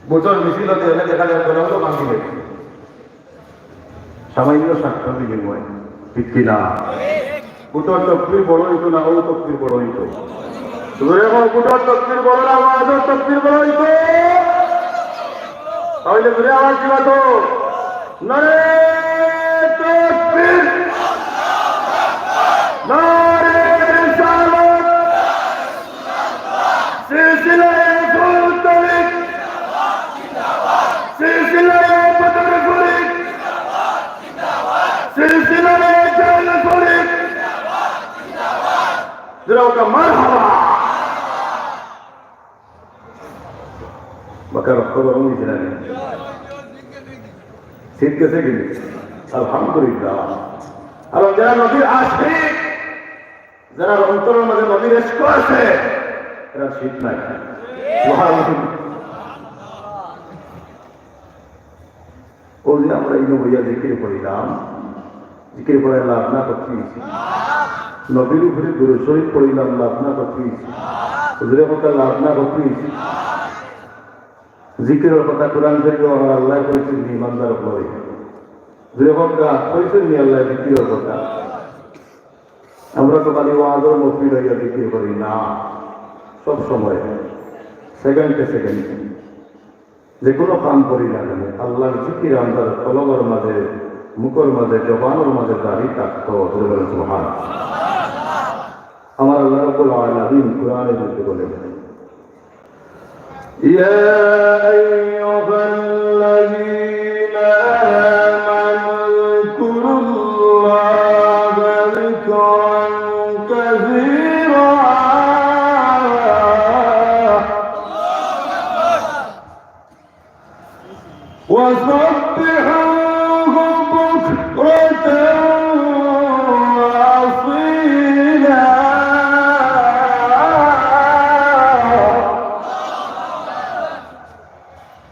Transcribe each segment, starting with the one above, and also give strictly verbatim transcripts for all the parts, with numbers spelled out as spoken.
বুটর মিছিল অইতে অইলে দেখা যায় গলাও তো ভাঙি যায়। সামান্য স্বার্থ বিনিময়, ঠিক কি না? বুটর তকবির বড় অইতো না, অউ তকবির বড় অইতো? জোরে কও, বুটর তকবির বড় না, ওয়াজর তকবির বড় অইতো? তাইলে জোরে আওয়াজ দিবা তো। নারে তাকবীর, নারে রিসালাত, সিলসিলায়ে রসুল তরিক, সিলসিলায়ে বদর তরিক, সিলসিলায়ে জাইল তরিক। জোরে কও মারহাবা। বাক্কা রক্ত গরম অইছে না? শীত গেছে কিন্তু। আলহামদুলিল্লাহ। আর যারা নবীর আশিক, যারা অন্তরের মাঝে নবীর ইশক আছে, এরা শীত নাই। সুবহানাল্লাহ। অউ যে আমরা ইনো বইয়া জিকির করিলাম, জিকির করায় লাভ না ক্ষতি অইছে? নবীর উপরে দুরূদ শরীফ পড়িলাম, লাভ না ক্ষতি অইছে? হুজুরে কথা লাভ না ক্ষতি অইছে? জিকিরর কথা কোরআন শরীফে আমার আল্লায় কইছইন নি ইমানদার অকলরে? জোরে কউক্কা, কইছইন নি আল্লায় জিকিরর কথা? আমরা তো খালি ওয়াজর মহফিল অইয়া জিকির করি না, সব সময়, সেকেন্ডে সেকেন্ডে। যে কোনো কাম করি না কেন, আল্লাহর জিকির আমরার কলবর মাঝে, মুখর মাঝে, জবানর মাঝে জারি থাকতো। জোরে বলেন সুবহান। আমার আল্লাহ রাব্বুল আলামিন কোরআনে বলতে বলেন, يا أيها الذين آمنوا اذكروا الله ذكرا كثيرا وسبحوه بكرة وأصيلا।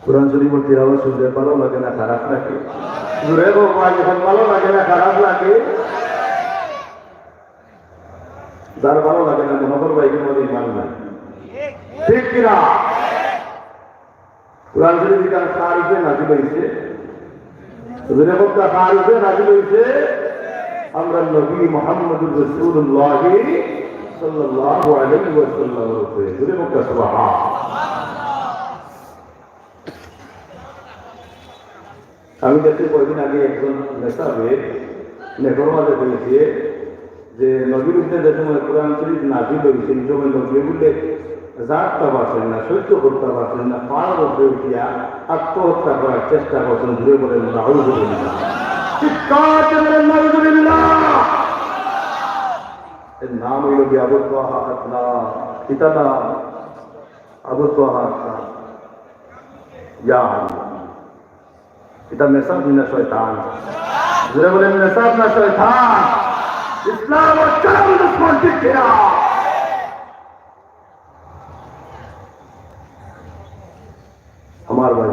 কোরআন শরীফর তিলাওয়াত শুনতে ভালো লাগে না খারাপ লাগে? জোরে বলো ভাই, এখন ভালো লাগে না খারাপ লাগে? যার ভালো লাগে না, মনে করবা এর মধ্যে ইমান নাই। ঠিক কিনা? কোরআন শরীফ ইখান কার উপরে নাজিল অইছে? জোরে বলতে, কার উপরে নাজিল অইছে? আমরার নবী মুহাম্মদুর রাসূলুল্লাহ সাল্লাল্লাহু আলাইহি ওয়াসাল্লামের উপরে। জোরে বলতে, সুবহান। আমি দেখছি কয়দিন আগে একজন মেসাবে নেটর মাঝে বলেছে যে নবীর উপরে যে সময় কোরআন শরীফ নাজিল অইছে, এই সময় নবী বলে জাগতা পারছেন না, সহ্য করতা পারছেন না, পাহাড়র উপরে উঠিয়া আত্মহত্যা করার চেষ্টা করছেন। জোরে বলেন, নাউজুবিল্লাহ। চিৎকার দিয়ে বলেন, নাউজুবিল্লাহ। এর নাম অইল গিয়া আবু তাহা আদনান। কিতা নাম? আবু তাহা আদনান। ইয়া আল্লাহ। ইটা মেসাব না শয়তান? জোরে বলেন, মেসাব না শয়তান? ইসলাম ও চরম দুশমন, ঠিক কিনা? আমার ভাই,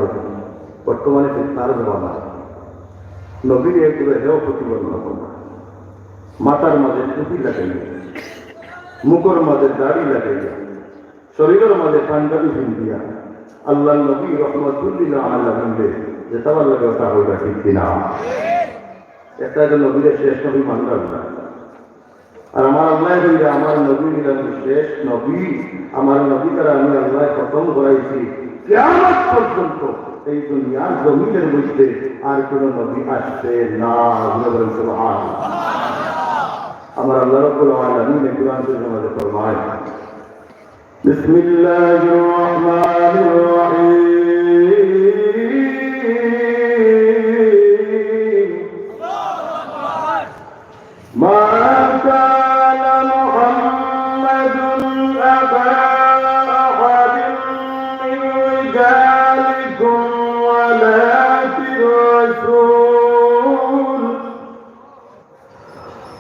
বর্তমানে ফিতনার জমানা। নবীর এক দূরে হেও প্রতিবন্ধ। মাথার মাঝে টুপি লাগাইয়া, মুখর মাঝে দাড়ি লাগাইয়া, শরীরর মাঝে পাঞ্জাবি পিন্দিয়া আল্লাহর নবী রহমতুল্লিল আলামিন রে যেতাবার লাগে ওটা হইবা, ঠিক কিনা? একটা একটা নবীরে শেষ নবী মানলাম না। আর আমার আল্লাহ বললে, আমার নবী নিলাম শেষ নবী, আমার নবী তারা আমি আল্লাহ খতম করাইছি। কিয়ামত পর্যন্ত এই দুনিয়ার জমিনের মধ্যে আর কোনো নবী আসবে না। জোরে বলেন সুবহান। আমার আল্লাহ রাব্বুল আলামিন কোরআন শরীফের মধ্যে ফরমায়, بسم الله الرحمن الرحيم. ما كان محمد أبا أحد من رجالكم ولكن رسول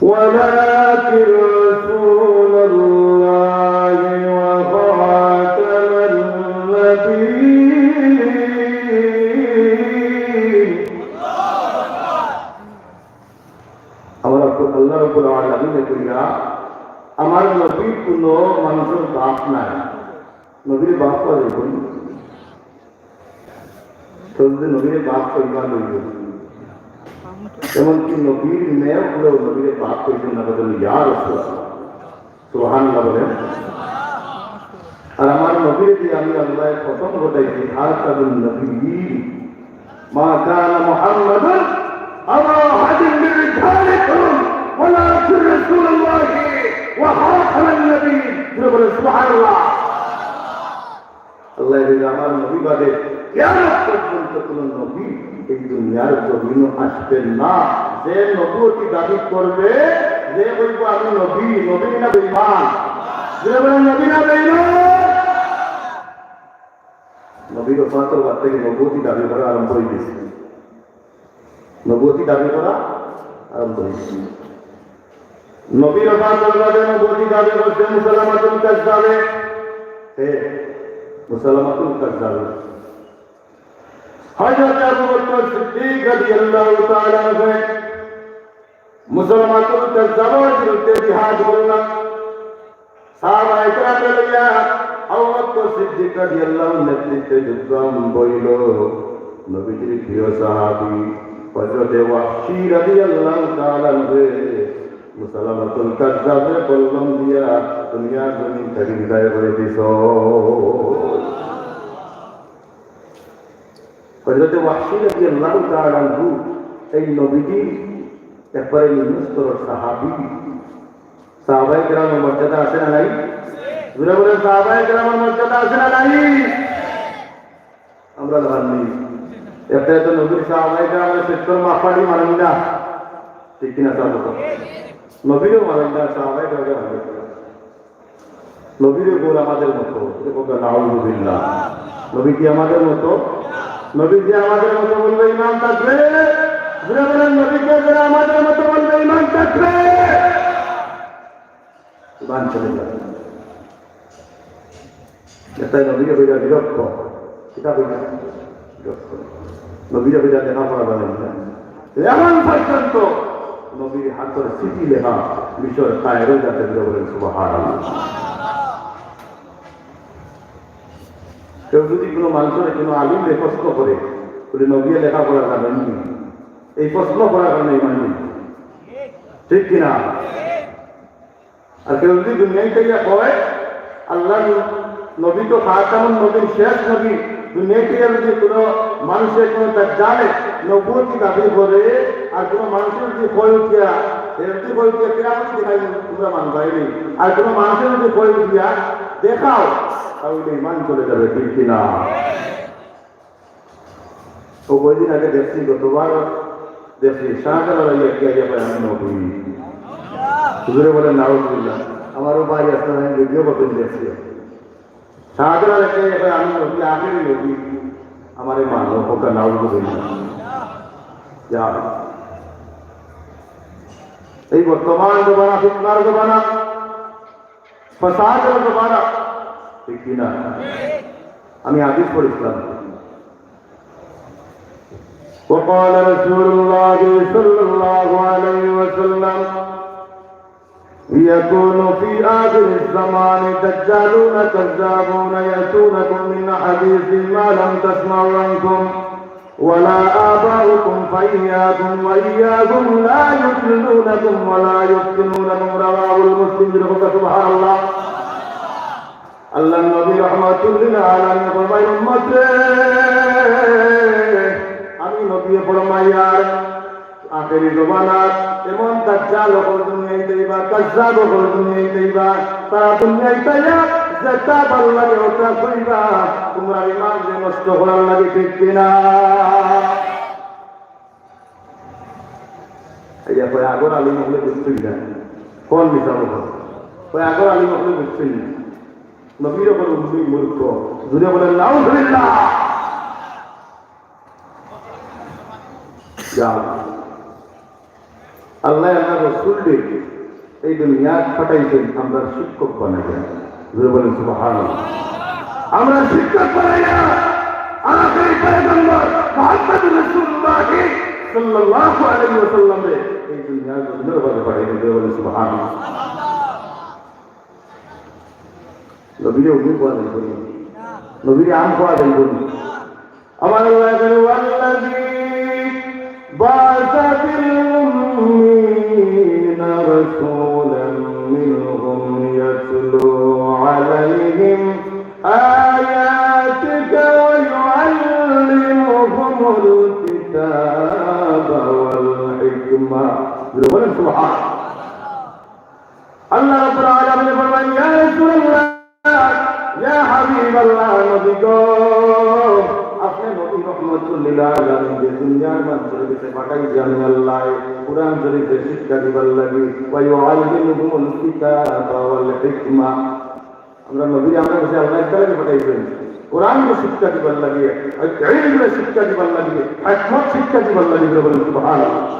ولكن رسول الله وخاتم النبيين. আমার আল্লাহ রাব্বুল আলামিনে কইরা, আমার নবী কোনো মানুষের বাপ নায়। নবীর বাপ পাওয়া যাইব না। তো যদি নবীরে বাপ কইবা লইল, এমনকি নবীর মেয়ে হলেও নবীরে বাপ কইবেন না, বলেন, "ইয়া রাসূলুল্লাহ।" সুবহানাল্লাহ বলেন। আর আমার নবীরে দিয়ে আমি আল্লাহ প্রথম ঘটাইছি, খাতামুন নবিয়্যিন। মা কানা মুহাম্মাদুন আবা আহাদিন মিন রিজালিকুম ওয়ালাকিন রাসূলুল্লাহি ওয়া খাতামান নবিয়্যিন। জোরে বলেন, সুবহানাল্লাহ। আল্লাহ বলেন, "আমার নবী বাদে কিয়ামত পর্যন্ত কোনো নবী এই দুনিয়ার জমিনও আসবেন না।" যে নবুয়তি দাবি করবে, যে বলবো, "আমি নবী", নবী না বেঈমান? যে বলেন, "নবী না বেঈমান?" নবীর ওফাতর বাদ থেকে নবুয়তি দাবি করা আরম্ভ হয়ে গেছে। নবুয়তি দাবি করা আরম্ভ হয়েছে। নবীর ওফাতর বাদে নবুয়তি দাবি করছে মুসাইলামাতুল কাজ্জাবে। হে, মুসাইলামাতুল কাজ্জাবে। হযরত আবু বকর সিদ্দিক রাদিয়াল্লাহু তাআলা আনহু মুসাইলামাতুল কাজ্জাবের বিরুদ্ধে জিহাদ করলেন। সাহাবায়ে কেরাম লইয়া আবু বকর সিদ্দিক রাদিয়াল্লাহু আনহুর নেতৃত্বে যুদ্ধ আরম্ভ হইল। নবীজির প্রিয় সাহাবী হযরতে ওয়াহশী রাদিয়াল্লাহু তাআলা আনহু মুসাইলামাতুল কাজ্জাবরে বল্লম দিয়া দুনিয়ার জমিন থাকি বিদায় করে দিছ। হযরতে ওয়াহশী রাদিয়াল্লাহু তাআলা আনহু এই নবীজির একবারে নিম্ন স্তরের সাহাবী। সাহাবায়ে কেরামের মর্যাদা আছে না নাই? জোরে বলেন, সাহাবায়ে কেরামের মর্যাদা আছে না নাই? আমরা জানি। একটা তো নবীর সাহাবায়ে কেরামের সেক্টর মাফাড়ি মানেন না, ঠিক কিনা? তা বলো। নবীরও মানেন না, সাহাবায়ে কেরামও মানেন না। নবীর গুণ আমাদের মতো। এটা বলবে, "নাউজুবিল্লাহ।" নবী কি আমাদের মতো? নবী কি আমাদের মতো? বলবে, "ইমান থাকবে।" জোরে বলেন, "নবী কি আমাদের মতো?" বলবে, "ইমান থাকবে।" ইমান চলে যাবে। এটাই নবীর হইয়া বিরক্ত। কিতা হইয়া? বিরক্ত। নবীর হইয়া লেখাপড়া জানেন না। এখন পর্যন্ত নবীর হাতের চিঠি লেখা মিশর কায়রো যাতে দিল, বলেন সুবহানাল্লাহ। কেউ যদি কোনো মানুষের কোনো আলিমরে প্রশ্ন করে, বলে, "নবী লেখাপড়া জানেননি?" এই প্রশ্ন করার কারণে ইমান নেই। ঠিক কিনা? আর কেউ যদি দুনিয়াইতে গিয়া কয়, "আল্লাহর নবী তো খাতামুন নবীন, শেষ নবী", দুনিয়াইতে গিয়া যদি কোনো মানুষের কোনো দাজ্জালে নবুয়তি দাবি করে, আর কোনো মানুষের যদি কয় উঠিয়া, এর যদি কয় উঠিয়া, "কিয়ামত দেখাই, তোমরা মানবাই নি", আর কোনো মানুষের যদি কয় উঠিয়া, "দেখাও", তাহলে ইমান চলে যাবে, ঠিক কিনা? ও কয়দিন আগে দেখছি, গতবার দেখছি, শাহজালাল আইয়া কি আইয়া কয়, "আমি নবী।" হুজুরে বলেন, "নাউজুবিল্লাহ।" আমারও ভাই আছে, আমি ভিডিও করতে দেখছি। শাহজালাল একটা আইয়া কয়, "আমি নবী, আখেরি নবী।" আমারে মানো, ওটা নাউজুবিল্লাহ। যা। এই বর্তমান জমানা, ফিতনার জমানা, ফাসাদের জমানা, ঠিক কি না? আমি হাদিস পড়ছিলাম। وقال رسول الله صلى الله عليه وسلم، يكون في آخر الزمان دجالون كذابون يأتونكم من حديث ما لم تسمعوا أنتم ولا آباؤكم فإياكم وإياهم لا يضلونكم ولا يفتنونكم. رواه مسلم. سبحان الله. আল্লাহর নবী রহমাতুল্লিল আলামিন ফরমায়, "উম্মত রে, আমি নবী ফরমাইয়ার, আখেরি জমানাত এমন দাজ্জাল অকল দুনিয়াইত আইবা, কাজ্জাব অকল দুনিয়াইত আইবা, তারা দুনিয়াইত আইয়া যেটা ভালা লাগে ওটা কইবা, তোমরা ইমান যে নষ্ট করার লাগি, ঠিক কিনা?" আইয়া কয়, "আগর আলিম অকলে বুঝছইন না।" কোন মিছা কথা? কয়, "আগর আলিম অকলে বুঝছইন না।" নবীর ওপর উম্মি মূর্খ। জুড়ে বলেন, "নাউজুবিল্লাহ।" যা। আল্লাহ আল্লাহ রসুলরে এই দুনিয়াত পাঠাইছেন, আমরা শিক্ষক বানাইয়া। জোরে বলেন, "সুবহানাল্লাহ।" আমরা শিক্ষক বানাইয়া আখেরি পয়গম্বর মুহাম্মদ রাসূলুল্লাহ সাল্লাল্লাহু আলাইহি ওয়াসাল্লামরে এই দুনিয়ার জমিনের মাঝে পাঠাইছেন। জোরে বলেন, "সুবহানাল্লাহ।" নবীরে উম্মি কওয়া যাইবো নি? নবীরে আম কওয়া যাইবো নি? আমার আল্লাহ বলেন, والحكمة। জোরে বলেন সুবহান। আল্লাহ রাব্বুল আলামিন ফরমান, ইয়া রাসূলুল্লাহ, ইয়া হাবিবাল্লাহ, নবী গো, আপনে নবী রহমাতুল লিল আলামিন, যে দুনিয়ার মানুষের কাছে পাঠাইছি আমি আল্লাহ, কোরআন শরীফের শিক্ষা দিবার লাগি, ওয়া ইউআল্লিমুকুমুল কিতাবা ওয়াল হিকমা। আমরা নবীরে আমরার কাছে আল্লাহ তাআলা পাঠাইছইন কোরআন শিক্ষা দিবার লাগি, ইলম শিক্ষা দিবার লাগি, হিকমত শিক্ষা দিবার লাগি, বলেন সুবহানাল্লাহ।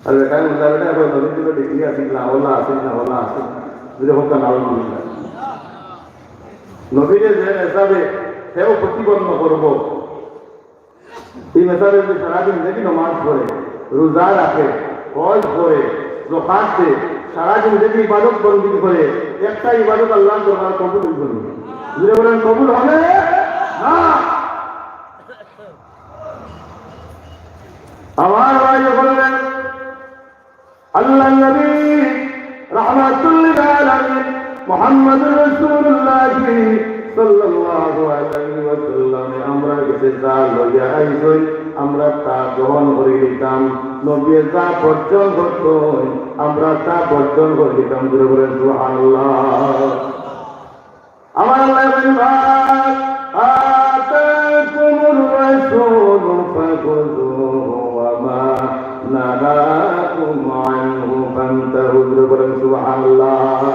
আর বেটা, মুল্লা বেটা, কয় নবীর যুগে ডিগ্রি আছিল না, ওলা আছিল না, ওলা আছিল না। যদি হোক না, আলহামদুলিল্লাহ। নবীরে যে হিসাবে কেউ প্রতিপন্ন করব, এই হিসাবে যদি সারা জিন্দেগি নমাজ পড়ে, রোজা রাখে, হজ করে, যাকাত দেয়, সারা জিন্দেগি ইবাদত বন্দেগি করে, একটা ইবাদত আল্লাহর দরবারে কবুল হইব না। যদি বলেন কবুল হবে না, আমার ভাই বললেন, আল্লাহর নবী রাহমাতুল লিল আলামিন মুহাম্মাদুর রাসূলুল্লাহ সাল্লাল্লাহু আলাইহি ওয়াসাল্লাম আমরার কাছে যা লইয়া আইছইন, আমরা তা গ্রহণ করি নিতাম। নবী যা বর্জন করতইন, আমরা তা বর্জন করি নিতাম। জোরে বলেন সুবহানাল্লাহ। আমার আল্লাহ বলেন, "মা আতাকুমুর রাসূলু ফাখুযুহু ওয়া মা নাহাকুম আনহু ফান্তাহু।" জোরে বলেন, সুবহানাল্লাহ।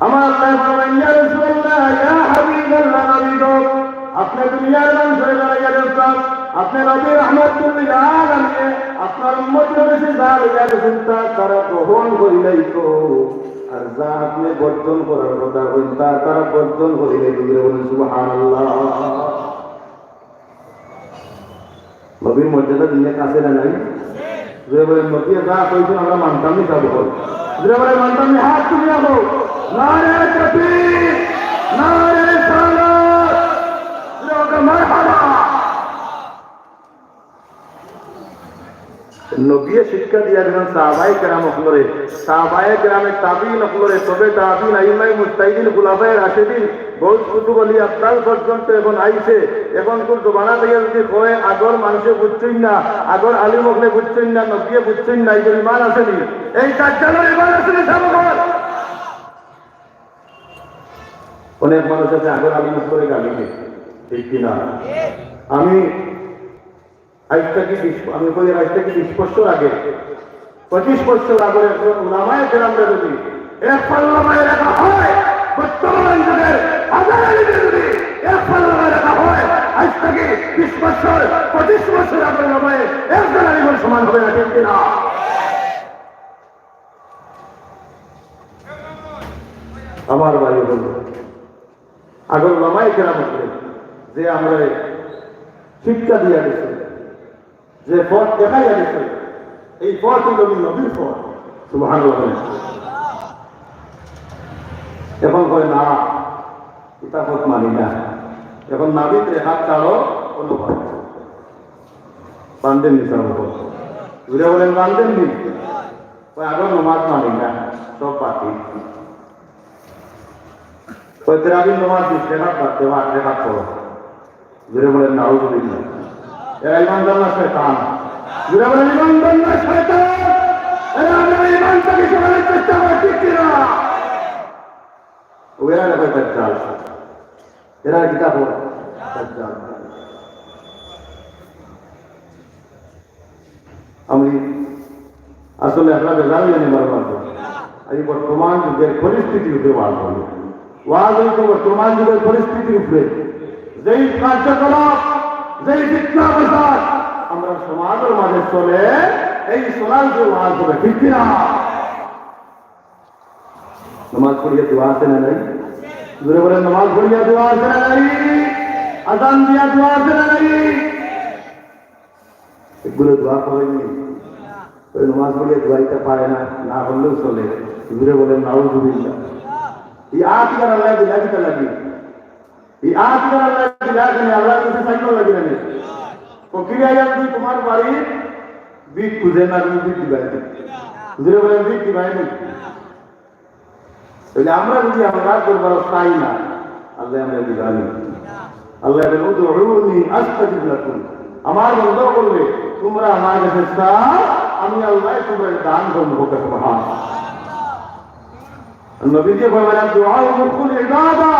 আমার আল্লাহ বলেন, "ইয়া রাসূলুল্লাহ, ইয়া হাবিবাল্লাহ, নবী গো, আপনে দুনিয়ার মানুষরে জানাইয়া দিছইন, আপনে নবী রাহমাতুল লিল আলামিন, আপনার উম্মতরে যা লইয়া গেছইন, তা তারা গ্রহণ করিলাইতো।" আর যা আপনে বর্জন করার কথা কইন, তা তারা বর্জন করিলে, জোরে বলেন সুবহানাল্লাহ। নবীর মর্যাদা দুনিয়ার কাছে না নাই? জোরে বলেন, নবী যা কইছইন আমরা মানতাম নি, সব কর। জোরে বলেন, মানতাম নি, হাত তুলে রাখো। নারে তাকবীর, নারে রিসালাত, জোরে বলেন, মারহাবা। নবীয়ে শিক্ষা দিয়া দিছইন সাহাবায়ে কেরাম অকলরে, সাহাবায়ে কেরামে তাবিঈন অকলরে, তবে তাবিঈন, আইম্মায়ে মুজতাহিদিন, খুলাফায়ে রাশিদিন, গৌস কুতুব অলি আবদাল পর্যন্ত এখন আইছে। এখনকুর জমানাত আইয়া যদি কয়, আগর মানষে বুঝছইন না, আগর আলিম অকলে বুঝছইন না, নবীয়ে বুঝছইন না, ইগুর ইমান আছে নি? এই দাজ্জালর ইমান আছে নি, সাবগণ? অনেক মানুষ আছে আগর আলিম অকলরে গালি দেয়, ঠিক কি না? আমি আইজ থাকি বিশ, আমি কই, আইজ থাকি বিশ বছর আগে, পঁচিশ বছর আগে একজন উলামায়ে কেরামরে যদি এক পাল্লায় রাখা হয়, বর্তমান যুগের হাজার আলিমরে যদি এক পাল্লায় রাখা হয়, আইজ থাকি বিশ বছর, পঁচিশ বছর আগর উলামায়ে একজন আলিমর সমান হবে না, ঠিক কি না? আমার ভাই বলুন, আগর উলামায়ে কেরাম অকলে যে আমরারে শিক্ষা দিয়া গেছে, যে পথ দেখাইয়া গেছে, এই পথ অইল নবীর পথ। সুবহানাল্লাহ। এখন কয়, "না, ইতা পথ মানি না।" এখন নাবিত রে হাত ছাড়ো, কোনো বাধা নেই। বান্ধেন নি সব? জোরে বলেন, বান্ধেন নি? কয়, "আগর নমাজ মানি না, সব বাতিল।" কয়, "তেরাবির নমাজ বিশ রেকাত বাদ দেও, আট রেকাত পড়ো।" জোরে বলেন, "নাউজুবিল্লাহ।" এরা ইমানদার না শয়তান? জোরে বলেন, ইমানদার না শয়তান? এরা আমাদের ইমানটাকে সরানোর চেষ্টা করে, ঠিক কিনা? ও এরা কয় দাজ্জাল। এরা কিতা কয়? দাজ্জাল। আমি আসলে আপনারা জানেন আমার মাধ্যমে এই বর্তমান যুগের পরিস্থিতির উপরে ওয়াজ হবে। ওয়াজ হইতো বর্তমান যুগের পরিস্থিতির উপরে, যেই কার্যকলাপ, যেই ফিতনা ফাসাদ আমরা সমাজের মাঝে চলে, এই সমাজে ওয়াজ হবে, ঠিক কিনা? নমাজ পড়িয়া দোয়া আছে না নাই? জোরে বলেন, নমাজ পড়িয়া দোয়া আছে না নাই? আজান দিয়া দোয়া আছে না নাই? এগুলো দোয়া করেনি। ওই নমাজ পড়িয়া দোয়াইতে পারে না, না করলেও চলে। জোরে বলেন, নাউজুবিল্লাহ। এই আত কার আল্লাহ দিলা কিতা লাগি? এই আত কার আল্লাহ দিলা কেনে? আল্লাহর কাছে চাইবার লাগি না? ফকিরে আইয়া যদি তোমার বাড়ির ভিক খুঁজে না, তুমি ভিক দিবায় নি? জোরে বলেন, ভিক দিবায় নি? তাহলে আমরা যদি আল্লাহর দরবারে চাই না, আল্লাহ আমরা দিবা নি? আল্লায় বলেন, "উদউনি আস্তাজিব লাকুম।" আমার বন্দা অকলরে, তুমরা আমার গেছে চাও, আমি আল্লায় তুমরারে দান করমু, কউক্কা সুবহান। নবীজি ফরমাইলা, "দুআউ মুখুল ইবাদা।"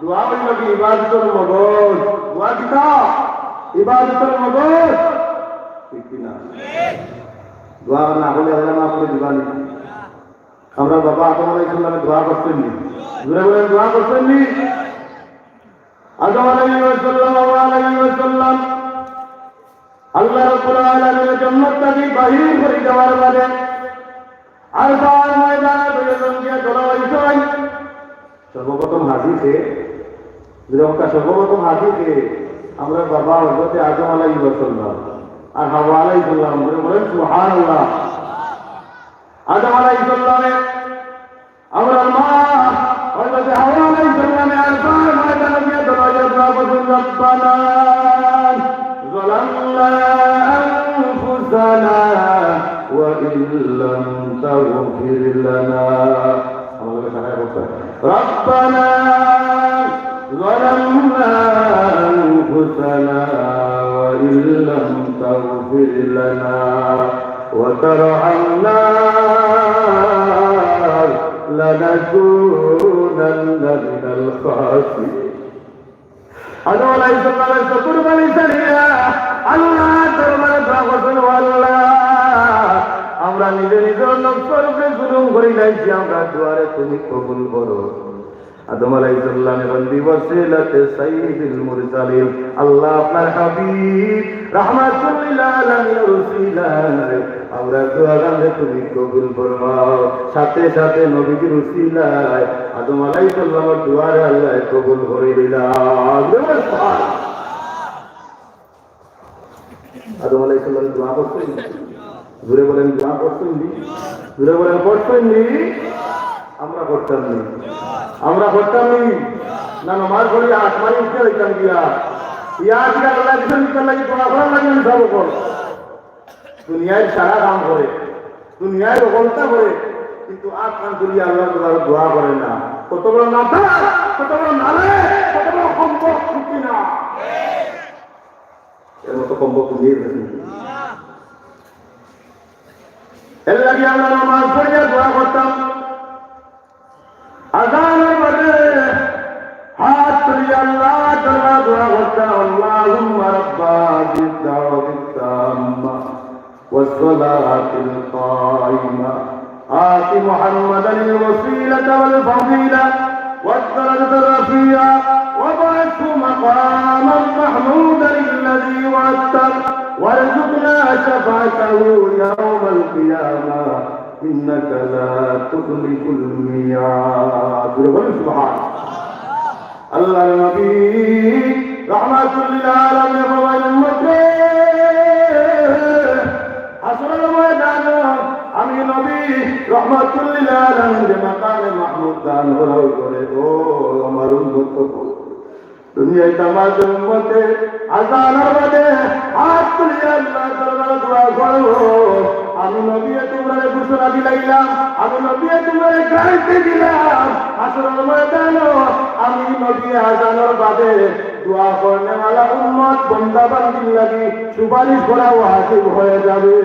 দোয়া অইলো গি ইবাদতর মগজ। দোয়া কিতা? ইবাদতর মগজ। ঠিক কি না? দোয়া না করলে আল্লায় মাফ করি দিবা নি? আমরার বাবা আদম আলাইহিস সালামে দোয়া করছইন নি? জোরে বলেন, দোয়া করছইন নি? আদম আলাইহিস সালাম, হাওয়া আলাইহিস সালাম, আল্লাহ রাব্বুল আলামিন জন্নত থাকি বাহির করি দেওয়ার বাদে আরাফার ময়দানে দুইজন গিয়া জড়ো অইছইন। সর্বপ্রথম হাজি কে? জোরে কউক্কা, সর্বপ্রথম হাজি কে? আমরার বাবা হযরতে আদম আলাইহিস সালাম আর হাওয়া আলাইহিস সালাম। জোরে বলেন, সুবহানাল্লাহ। আদম আলাইহিস সালামে আমরার মা হযরতে হাওয়া আলাইহিস সালামে আরাফার ময়দানে গিয়া দোয়া করছইন, "রব্বানা যালামনা আনফুসানা ওয়া ইল্লাম তাগফির লানা।" আমার লগে সাহায্য করতে। "রব্বানা যালামনা আনফুসানা ওয়া ইল্লাম তাগফির লানা" وترحمنا لنكونن من الخاسرين। আদম আলাইহিস সালামে চকুর পানি ছাড়িয়া আল্লাহর দরবারে দোয়া করছইন, "ও আল্লাহ, আমরা নিজে নিজর নফসর উপরে জুলুম করিলাইছি, আমরার দোয়ারে তুমি কবুল করো।" আদম আলাইহিস সালামে বন্দি ওসিলাতে সাইয়্যিদুল মুরসালিন, আল্লাহ আপনার হাবিব রাহমাতুল লিল আলামিনের উসিলায় আমরার দোয়ারে তুমি কবুল ফরমাও। সাথে সাথে নবীজির উসিলায় আদম আলাইহিস সালামের দোয়ারে আল্লাহ কবুল করি দিলা। আদম আলাইহিস সালাম দোয়া করছইন নি? জোরে বলেন, দোয়া করছইন নি? জোরে বলেন, করছইন নি? আমরা করতাম নি? আমরা করতাম নি? না, নমাজ পড়ি আট মারি উঠে যাইতাম গিয়া। ইয়া আজকে আল্লাহ দিছেন, তার লাগি দোয়া করার লাগি আমি সব কর। দুনিয়ার সারা কাম করে, দুনিয়ার হকলতা করে, কিন্তু আট কান তুলিয়া আল্লাহর দরবারে দোয়া করে না। কত বড় নাদান, কত বড় নালায়েক, কত বড় কমবখত, ঠিক কি না? এর মতো কমবখত দুনিয়ার কাছে নেই। এর লাগি আমরা নমাজ পড়িয়া দোয়া করতাম। আজানের বাদে হাত তুলিয়া আল্লাহর দরবারে দোয়া করতাম, اللهم رب هذه الدعوة التامة والصلاة القائمة آت محمدا الوسيلة والفضيلة والدرجة الرفيعة وابعثه مقاما محمودا الذي وعدته وارزقنا شفاعته يوم القيامة إنك لا تخلف الميعاد। জোরে বলেন, সুবহান। আল্লাহর নবী রাহমাতুল লিল আলামিন ফরমাইন, উম্মত রে, হাশরর ময়দানে আমি নবী রাহমাতুল লিল আলামিন যে মাকামে মাহমুদ দান করা অইবো রে, ও আমার উম্মত, দুনিয়ার তামাম উম্মতে আজানর বাদে হাত তুলিয়া আল্লাহর দরবারে দোয়া করো। আমি নবীয়ে তুমরারে ঘোষণা দিলাইলাম, আমি নবীয়ে তুমরারে গ্যারান্টি দিলাম, হাশরর ময়দানো আমি নবীয়ে আজানর বাদে দোয়া করনেওয়ালা উম্মত বন্দা বান্দির লাগি সুপারিশ করা ওয়াজিব হয়ে যাবে।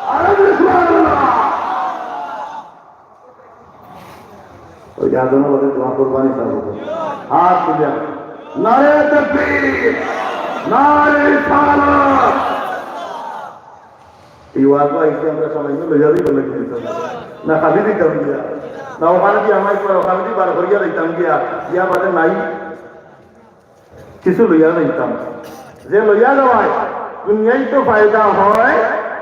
আরে সুবহানাল্লাহ। ওই যে আজানর বাদে দোয়া করবা নি, তার মতো। হাত তুলিয়া। নারে তাকবীর, নারে রিসালাত। এই ওয়াজ আইছে আমরা সবাই মিলে লইয়া দিই বলে কিন্তু। না খালি দিতাম গিয়া। না ওখানে দিয়ে আমার পর ওখানে দিয়ে বার করিয়া দিতাম গিয়া। গিয়া বাদে নাই। কিছু লইয়া যাইতাম। যে লইয়া যাওয়ায় দুনিয়াইতো ফায়দা হয়,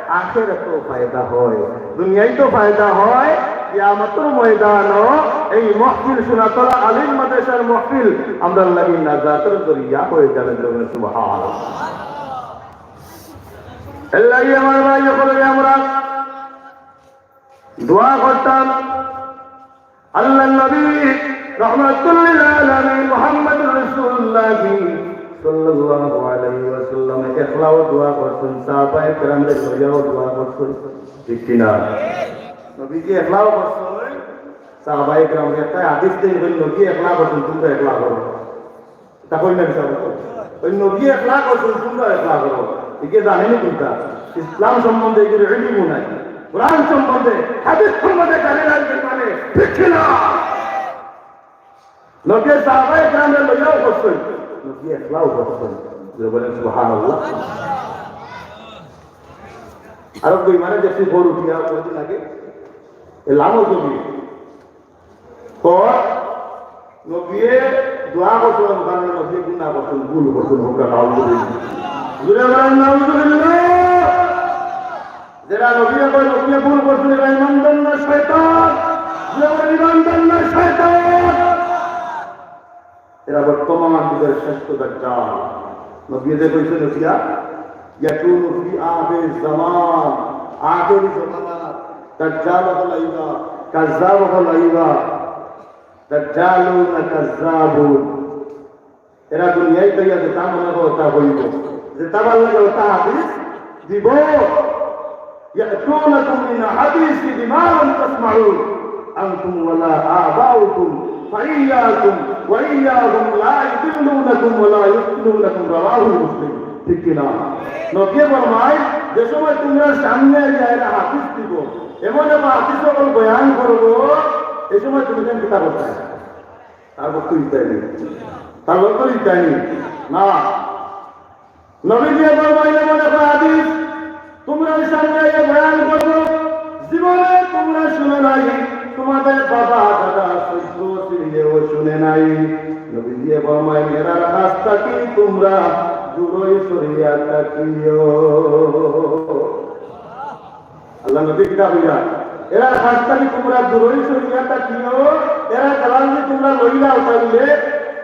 আখেরাতো ফায়দা হয়। দুনিয়াইতো ফায়দা হয়, কিয়ামতর ময়দানো এই মহফিল সোনাতলা আলিম মাদ্রাসার মহফিল আমরার লাগি নাজাতর জরিয়া হয়ে যাবে। জোরে সুবহানাল্লাহ। এর লাগি আমার ভাই, সকলে আমরা দোয়া করতাম। আল্লাহর নবী রহমাতুল লিল আলামিন মুহাম্মদুর রাসূলুল্লাহ সাল্লাল্লাহু আলাইহি ওয়াসাল্লাম একলাও দোয়া করছইন, সাহাবায়ে কেরামরে লইয়াও দোয়া করছইন, ঠিক কি না? নবীজি একলাও করছইন, সাহাবায়ে কেরামরে একটা হাদিস দেন, নবী একলা করছইন, তুমরা একলা করো। তা কই না কিতা? ওই নবী একলা করছইন, তুমরা একলা করো। একে জানেনি কিতা? ইসলাম সম্বন্ধে এগুলো ইলিমও নাই, কোরআন সম্বন্ধে, হাদিস সম্বন্ধে জানে না, এগুলো মানে ঠিক কি না? নবী সাহাবায়ে কেরামরে লইয়াও করছইন, নবী একলাও করছইন। জোরে বলেন সুবহানাল্লাহ। আর বেইমানে দেখছি ভোর উঠিয়া কয়দিন আগে এলামও কবি। তো নবীয়ে দোয়া করছইন, কারণ নবীয়ে গুনাহ করছইন, ভুল করছইন, হোক না, নাউজুবিল্লাহ। জোরে বলেন, নাউজুবিল্লাহ। যারা নবীয়ে কয়, নবীয়ে ভুল করছইন, এরা ইমানদার না শয়তান? জোরে বলেন, ইমানদার না শয়তান? এরা বর্তমান যুগের শ্রেষ্ঠ দাজ্জাল। নবীয়ে কইছইন, নবীয়া, ইয়াকুনু ফি আখিরিজ জামান, আখেরি জমানাত দাজ্জাল অকল আইবা, কাজ্জাব অকল আইবা। দাজ্জালুনা কাজ্জাবুন। এরা দুনিয়াত আইয়া যেতা মনে কয় অতা কইবো, যেতা ভালা লাগে অতা হাদিস দিবো। ইয়াতুনাকুম মিন হাদিসি বিমা লাম তাসমাউ আনতুম ওয়ালা আবাউকুম ফাইয়াকুম ওয়া ইয়াহুম লা ইউদিল্লুনাকুম ওয়ালা ইউফতিনুনাকুম, রাওয়াহু মুসলিম। ঠিক কি না? নবীয়ে ফরমাইন, যে সময় তুমরার সামনে আইয়া এরা হাদিস দিবো, এমন এমন হাদিস অকল বয়ান করবো, এই সময় তুমি যেন কিতা করতায়? তার বক্তব্য দিতায় নি? তার বক্তব্য দিতায় নি? না। নবীজিয়ে ফরমাইলা, মনে কয় হাদিস, তুমরার সামনে আইয়া বয়ান করবো, জীবনে তুমরা শুনো নাই, তোমাদের বাবা দাদা চৌদ্দ পিড়িয়েও শুনে নাই। নবীজিয়ে ফরমাইন, এরার কাছ থাকি তুমরা দূরই সরিয়া থাকিও। আল্লার নবী কিতা কইরা? এরার কাছ থাকি তুমরা দূরই সরিয়া থাকিও, এরার কালাম যদি তুমরা লইলাও তাইলে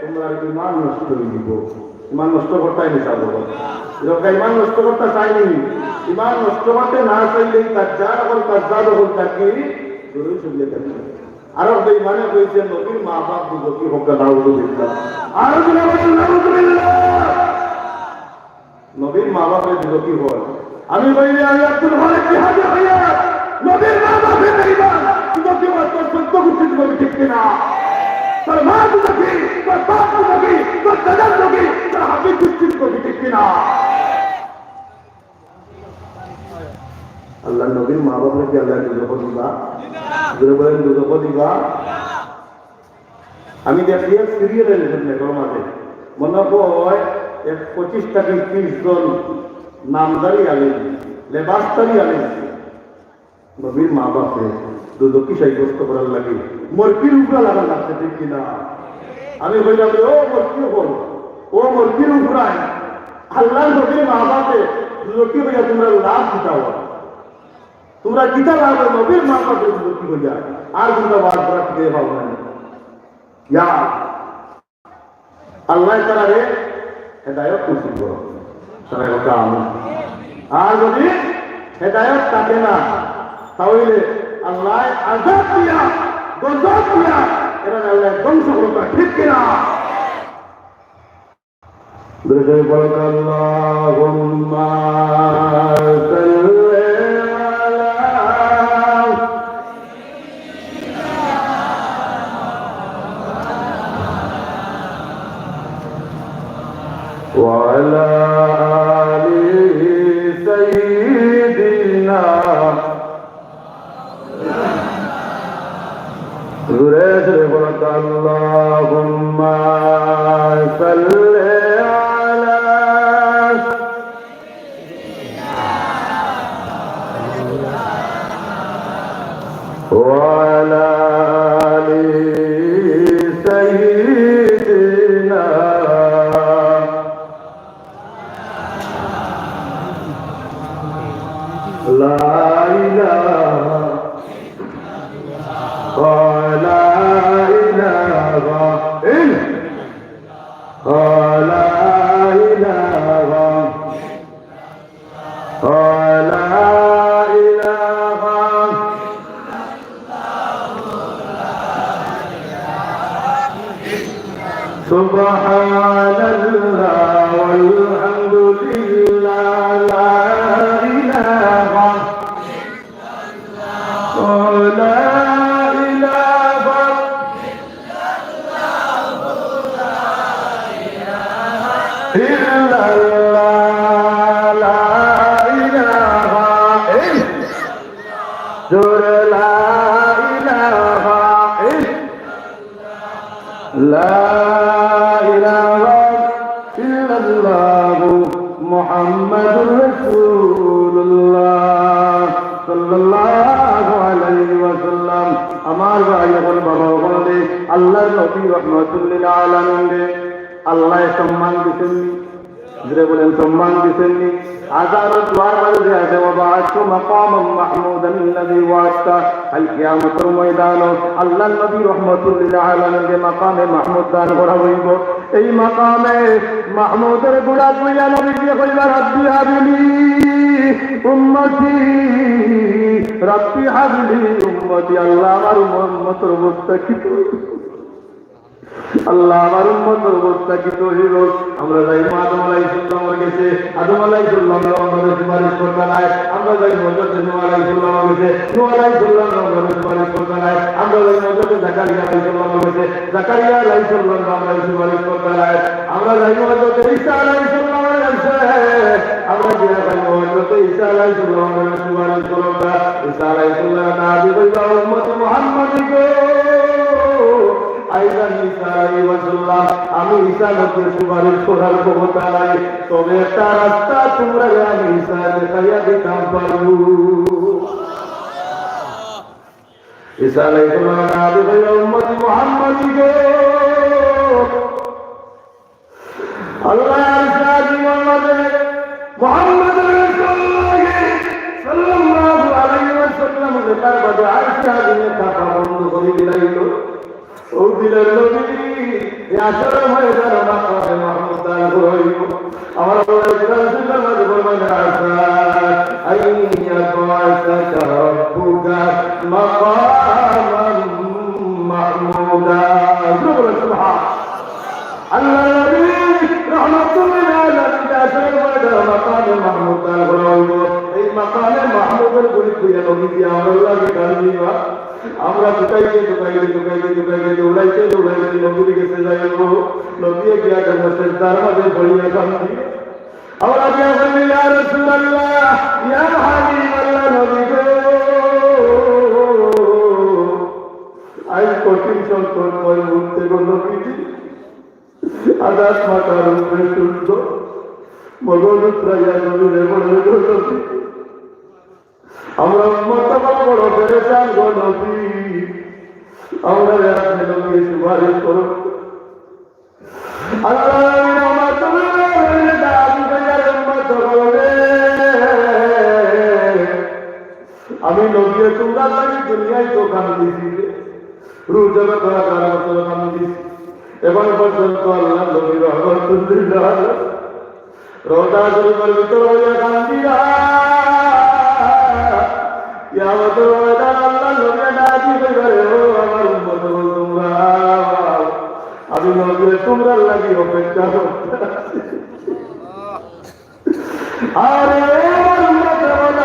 তুমরার ইমান নষ্ট অইযিবো। ইমান নষ্ট করতায় নি চাবো? এরা ইমান নষ্ট করতা চায় নি? ইমান নষ্ট করতে না চাইলে এই দাজ্জাল অকল, কাজ্জাব অকল থাকি দূরই সরিয়া থাকিও। আরো বেইমানে কইছে, নবীর মা বাপ দুজখি, হোক না, নাউজুবিল্লাহ। আরো জোরে বলেন, নাউজুবিল্লাহ। নবীর মা বাপে দুজখি অয়। আমি কই রে, আমি আব্দুল খালেক জিহাদী ভাইয়া, নবীর মা বাপে বেইমান, দুজখি অয়, তোর চৌদ্দ গুষ্টি দুজখি, ঠিক কি না? তোর মা দুজখি, তোর বাপ দুজখি, তোর দাদা দুজখি, তোর হাফিজ গুষ্টি দুজখি, ঠিক কি না? আল্লার নবীর মা বাপরে কি আল্লায় দুজখো দিবা? জোরে বলেন, দুজখো দিবা? আমি দেখি এক সিরিয়াল আইছে মেঘর মাঝে, মনে কয় এক পঁচিশ থাকি ত্রিশ জন নামধারী আলিম, লেবাসধারী আলিম, নবীর মা বাপরে দুজখি সাব্যস্ত করার লাগি মরকির উফরা লাগার লাগছে, ঠিক কি না? আমি কইলাম, ও মরকি অকল, ও মরকির উফরাইন, আল্লার নবীর মা বাপরে দুজখি কইয়া তুমরা লাভ কিতা অয়? তুমরা কিতা লাভ অয় নবীর মা বাপরে দুজখি কইয়া? আর কুনটা ওয়াজ করা টিকে পাও না। ইয়া আল্লাহ তাআলারে হেদায়েত নসিব করো। সবাই বলতে আমিন। আর যদি হেদায়েত থাকে না, তাহলে আল্লাহ আযাব দিয়া, গজব দিয়া এরারে আল্লাহ ধ্বংস করবা, ঠিক কি না? দুরূদ শরীফ পড়ো, আল্লাহুম্মা সাল্লি আলা ওয়া আলা আলি সাইয়্যিদিনা। জোরে জোরে বলো তো, আল্লাহুম্মা সাল্লি আলা ওয়া আলা আলি সাইয়্যিদিনা। لا إله، لا إله إلا، لا إله، لا إله سبحان الله والحمد لله، لا إله، لا إله إلا الله، لا إله إلا، জোরে লা ইলাহা ইল্লাল্লাহ। لا إله إلا الله محمد رسول الله صلى الله عليه وسلم। আমার ভাই অকল, বাবা অকল রে, আল্লাহর নবী রহমাতুল্লিল আলামিন রে আল্লায় সম্মান দিছেন নি? জোরে বলেন, সম্মান দিছেন নি? হাজারো দোয়ার মাঝে যে আছে, "ওয়াবআসহু মাকামান মাহমুদান আল্লাযী ওয়াআদতাহ।" কাল কিয়ামতের ময়দানো আল্লাহর নবী রহমাতুল্লিল আলামিনরে মাকামে মাহমুদ দান করা হইব। এই মাকামে মাহমুদের গুড়া গুইয়া নবীজি কইবা, "রাব্বি হাবলি উম্মতি, রাব্বি হাবলি উম্মতি।" আল্লাহ, আমার উম্মতর অবস্থা কি? আল্লাহ, আমার উম্মতর অবস্থা কি তৈরি হোক? আমরা যাই আদম আলাইহিস সালামের গেছে, আদম আলাইহিস সালাম আমরারে সুপারিশ করতা নায়। আমরা যাই হযরত নূহ আলাইহিস সালামের গেছে, নূহ আলাইহিস সালাম আমরারে সুপারিশ করতা নায়। আমরা যাই হযরত জাকারিয়া আলাইহিস সালামের গেছে, জাকারিয়া আলাইহিস সালাম আমরারে সুপারিশ করতা নায়। আমরা যাই হযরত ঈসা আলাইহিস সালামের গেছে, আমরা গিয়া কইমু হযরত ঈসা আলাইহিস সালাম আমরারে সুপারিশ করতা। ঈসা আলাইহিস সালাম ডাক দিয়া কইবা, "উম্মত মুহাম্মদী গো।" আইজান ঈসা আলাইহিস সালাম, আমি ঈসা নবীর সুপারিশ করার ক্ষমতা নাই, তবে একটা রাস্তা তোমরারে আমি ঈসা দেখাইয়া দিতাম পারমু। ঈসা আলাইহিস সালাম ডাক দিয়া কইবা, "উম্মত মুহাম্মদী গো।" আল্লাহ আরশে আজিমর মাঝে মুহাম্মদ রাসূলুল্লাহ সাল্লাল্লাহু আলাইহি ওয়াসাল্লাম লেখার বাদে আরশে আজিমে থাকা বন্ধ করি দিলাইল। ও দিলের নবী, এই হাশরর ময়দানে মাকামে মাহমুদ দান করা হইব। আমার আল্লাহ কোরআন শরীফের মাঝে ফরমায়, "আসা আন ইয়াবআসাকা রাব্বুকা মাকামান মাহমুদা।" জোরে বলেন, সুবহান। আল্লাহর নবী রহমাতুল্লিল আলামিন হাশরর ময়দানে মাকামে মাহমুদ দান করা হইব। এই মাকামে মাহমুদর গুড়ি গুইয়া নবীজি আমরার লাগি কান্দিবা। আমরা দুকাইতে, দুকাইতে, দুকাইতে, দুকাইতে, দৌড়াইতে, দৌড়াইতে নবীর গেছে যাইব। নবী গিয়া যেন সেজদার মাঝে পড়িয়া কান্দি। আমরা গিয়া বলি, "ইয়া রাসূলুল্লাহ, ইয়া হাবিবাল্লাহ, নবী গো, আজ কঠিন সংকটময় মুহূর্তে গো নবীজি, আজাদ মাথার উপরে সূর্য, মগজ উতরাইয়া নবীরে বলে গো নবী, আমরা উম্মত অকল বড় পেরেশান গো নবী, আমরারে আপনে নবী সুপারিশ করুন।" আল্লাহ নবী রহমাতুল্লিল আলামিন ডাক দিয়া কইবা, "উম্মত অকল রে, আমি নবী তোমরার লাগি দুনিয়াত তো কান্দিছি রে, রোজা রাখা হাজার বছর কান্দিছি, এখন পর্যন্ত আল্লাহর নবী রহমাতুল্লিল আলামিন রওজা শরীফের ভিতরে বইয়া কান্দিরা।" কিয়ামতের ময়দান আল্লাহর নবী ডাক দিয়া কইবা, "রে ও আমার উম্মত অকল তোমরা, আমি নবী তোমরার লাগি অপেক্ষা করতে আছি।" আরে ও আমার উম্মত অকল,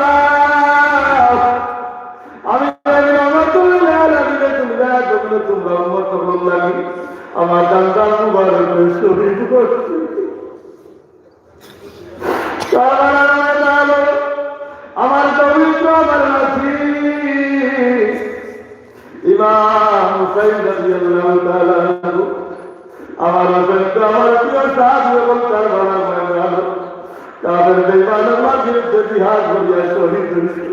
আমি নবী রহমাতুল্লিল আলামিন, তোমরা, তোমরা উম্মত অকলর লাগি আমার দান্দান মুবারক শহীদ করছি। কারবালার ময়দানে আমার পবিত্র, আমার নাতি ইমাম হুসাইন রাদিয়াল্লাহু তাআলা আনহু, আমার হুসাইন তো আমার প্রিয় সাহাবী এবং কারবালার ময়দানে কাফের বেঈমানর বিরুদ্ধে জিহাদ করিয়া শহীদ হইছে।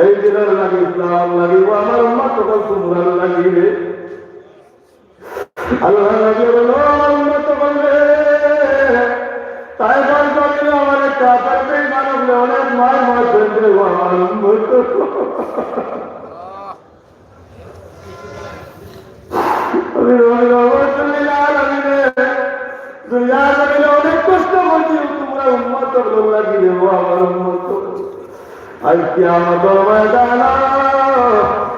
এই দিনর লাগি, ইসলামর লাগি, ও আমার উম্মত অকল তোমরার লাগি রে। আল্লাহর নবী বলেন, "ও আমার উম্মত অকল রে, তায়েফর জমিনে আমার কাফের বেঈমান অকলে অনেক মার মারছেন রে, ও আমার উম্মত অকল।" আমি নবী রহমাতুল্লিল আলামিনে দুনিয়ার জমিনে অনেক কষ্ট করছি, তোমরা উম্মত অকলর লাগি রে, ও আমার উম্মত অকল। আজ কিয়ামতের ময়দানে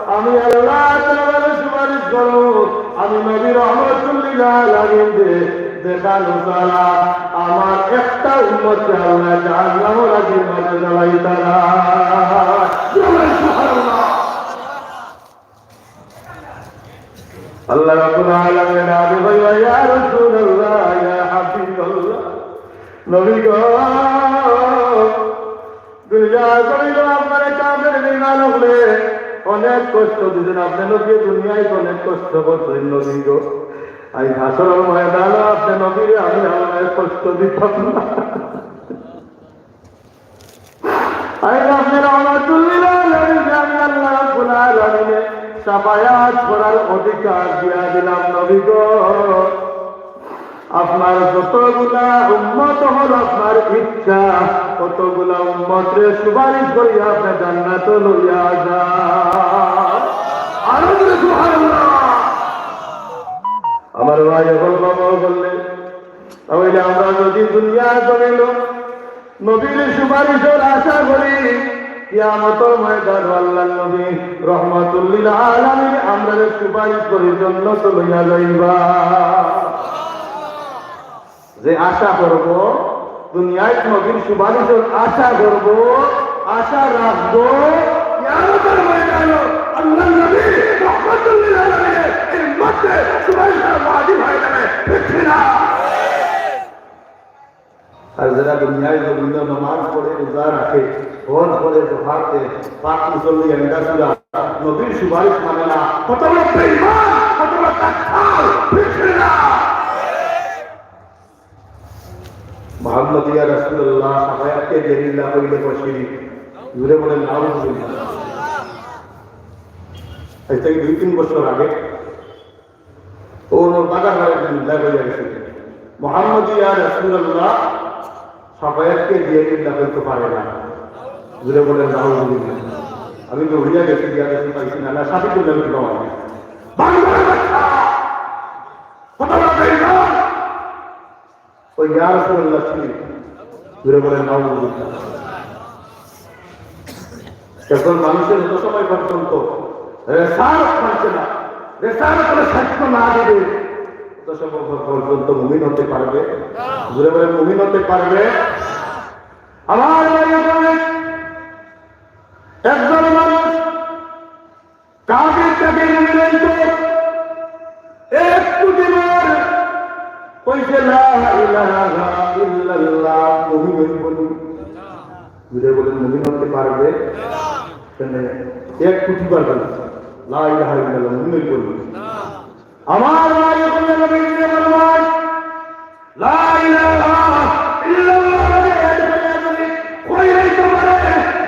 আমি আল্লাহ তাআলার সুপারিশ করব, আমি নবী রহমাতুল্লিল আলামিন দে-, দেখানো ছাড়া আমার একটা উম্মতরে আল্লাহ জাহান্নামের আগুন মাঝে জ্বালাইতা না। সুবহানাল্লাহ। আল্লাহ রাব্বুল আলামিন ডাক দিয়া কইবা, "ইয়া রাসূলুল্লাহ, ইয়া হাবিবাল্লাহ, নবী গো, দুনিয়ার জমিনো আপনারে কাফের বেঈমান অকলে অনেক কষ্ট দিছইন, আপনে নবীয়ে দুনিয়াত অনেক কষ্ট করছইন নবী গো। আইজ হাশরর ময়দানো আপনে নবীরে আমি আল্লায় কষ্ট দিতাম না।" আইজ আপনে রহমাতুল লিল আলামিন, আমি আল্লাহ রাব্বুল আলামিনে শাফায়াত করার অধিকার দিয়া দিলাম নবী গো। আপনার যতগুলা উম্মত অকল আপনার ইচ্ছা, ততগুলা উম্মতরে সুপারিশ করিয়া আপনে জান্নাতো লইয়া যান। আরো জোরে সুবহানাল্লাহ। আমার ভাই অকল, বাবা অকল রে, তাইলে আমরা যদি দুনিয়ার জমিনো নবীর সুপারিশর আশা করি, কিয়ামতর ময়দানো আল্লাহর নবী রহমাতুল লিল আলামিন আমরারে সুপারিশ করি জান্নাতো লইয়া যাইবা। যে আশা করব, দুনিয়াত নবীর সুপারিশর আশা করব, আশা রাখব, কিয়ামতর ময়দানো আল্লাহর নবী রহমাতুল লিল আলামিনের উম্মতরে সুপারিশ করা ওয়াজিব হয়ে যাবে, ঠিক কি না? আর যারা দুনিয়ার জমিনো নামাজ পড়ে, রোজা রাখে, হজ করে, যাকাত দেয়, পাক মুসল্লি, এন্ডা সুরা, নবীর সুপারিশ মানে না, কত বড় বেঈমান, কত বড় কাফের, ঠিক কি না? মোহাম্মদ ইয়া রাসূলুল্লাহ, শাফায়াতকে দেরিল্লা কইলে কয় শিরিক। জোরে বলেন, নাউজুবিল্লাহ। আজ থেকে দুই তিন বছর আগে ও বাগার বাড়ির জন্য লেখা হয়ে গেছে, "মোহাম্মদ ইয়া রাসূলুল্লাহ, শাফায়াতকে দেরিল্লা কইতে পারে না।" জোরে বলেন, নাউজুবিল্লাহ। আমি তো হইয়া গেছি, গিয়া গেছি, পাইছি না, না, সাথে করলে আমি তোমার বাগার বাড়ির বাচ্চা। কথা বলা যায় না। ওই ইয়া রাসূলুল্লাহ ছিল। জোরে বলেন, নাউজুবিল্লাহ। একজন মানুষের যত সময় পর্যন্ত রেসালত মানছে না, রেসালতের সাক্ষ্য না দিবে, তত সময় পর্যন্ত মুমিন হতে পারবে? জোরে বলেন, মুমিন হতে পারবে? আমার ভাই, একজন মানুষ কাফির থেকে মুমিন হইতো এক কোটি বার কইছে, "লা ইলাহা ইল্লাল্লাহ", মুমিন হইবো নি? জোরে বলেন, মুমিন হতে পারবে? কেন? এক কোটি বার বলেন, "লা ইলাহা ইল্লাল্লাহ", মুমিন হইবো নি? আমার ভাই, ওখানে নবীজি ফরমায়, লা ইলাহা ইল্লাল্লাহ বলে এক করে যদি কইলেই তো পারে,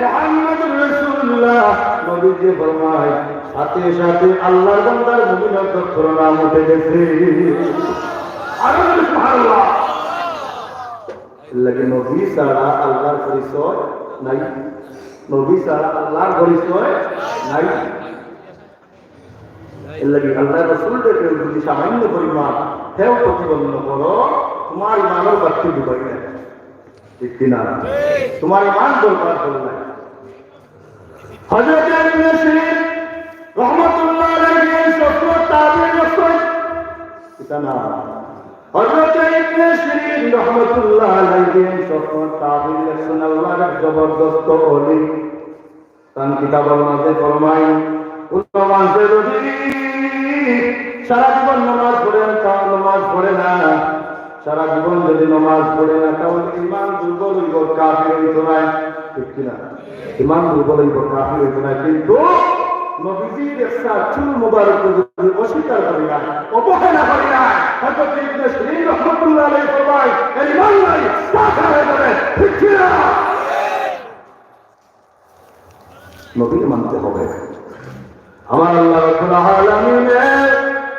মুহাম্মাদুর রাসূলুল্লাহ, নবীজি ফরমায়, সাথে সাথে আল্লাহর বান্দার মুমিন অন্তর নাম উঠে গেছে। আরো জোরে সুবহানাল্লাহ। এর লাগি নবী ছাড়া আল্লাহর পরিচয় নাই, নবী ছাড়া আল্লাহর পরিচয় নাই। এর লাগি আল্লাহর রাসূলরে কেউ যদি সামান্য পরিমাণ হেও প্রতিপন্ন করো, তোমার ইমানর বাতি ডুবাই দেয়। ঠিক কি না? তোমার ইমান বরবাদ হয়ে যায়। হযরত ইবনে সিরিন রহমাতুল্লাহ আলাইহি এই স্বপ্ন তাবির লেখছেন। এটা না। হযরত ইবনে সিরিন রহমাতুল্লাহ আলাইহি এই স্বপ্ন তাবির লেখছেন আল্লাহর এক জবরদস্ত ওলি। তান কিতাবর মাঝে ফরমাইন, কোন মানুষে যদি সারা জীবন নামাজ পড়ে না, তাও নামাজ পড়ে না, সারা জীবন যদি নামাজ পড়ে না, তাহলে ইমান দুর্বল হইব, কাফির হইত না। ঠিক কি না? ইমান দুর্বল হইব, কাফির হইত না। কিন্তু নবীজির একটা চুল মুবারক যদি অস্বীকার করি না, অবহেলা করি না, হযরত ইবনে সিরিন রহমাতুল্লাহ আলাইহি ফরমায়, এর ইমান নাই, কাফির হয়ে যাবে। ঠিক কি না? নবীকে মানতে হবে। আমার আল্লাহ রাব্বুল আলামিনে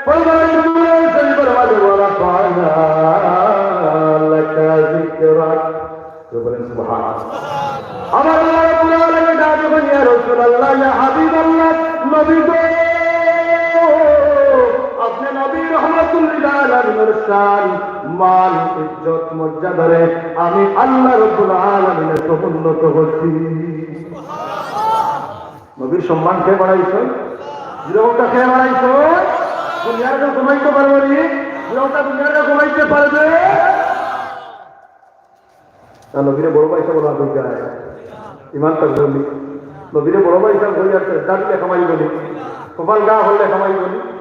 ফরমান করেছেন, ফরমান, "ওয়া রাফা'না লাকা যিকরাক।" তো বলেন, "সুবহানাল্লাহ।" আমার আল্লাহ রাব্বুল আলামিন ডাক দেবেন, "ইয়া রাসূলুল্লাহ, ইয়া হাবিবাল্লাহ, নবী গো, আপনি নবী রহমাতুল লিল আলামিনের শান, মান, ইজ্জত, মর্যাদারে আমি আল্লাহ রাব্বুল আলামিনে সমুন্নত করছি।" নবীর সম্মান কে বাড়াইছে? জোরে বলতে কে বাড়াইছে? দুনিয়ার কেউ কমাইতে পারবে নি? জোরে বলতে দুনিয়ার কেউ কমাইতে পারবে? না, নবীরে বড় ভাই সাহেব বলা ঠিক আছে। ইমান তার জন্য। নবীরে বড় ভাই সাহেব হয়ে যাচ্ছে, দাঁড়িয়ে কামাই বলি, কপাল গা হলে কামাই বলি।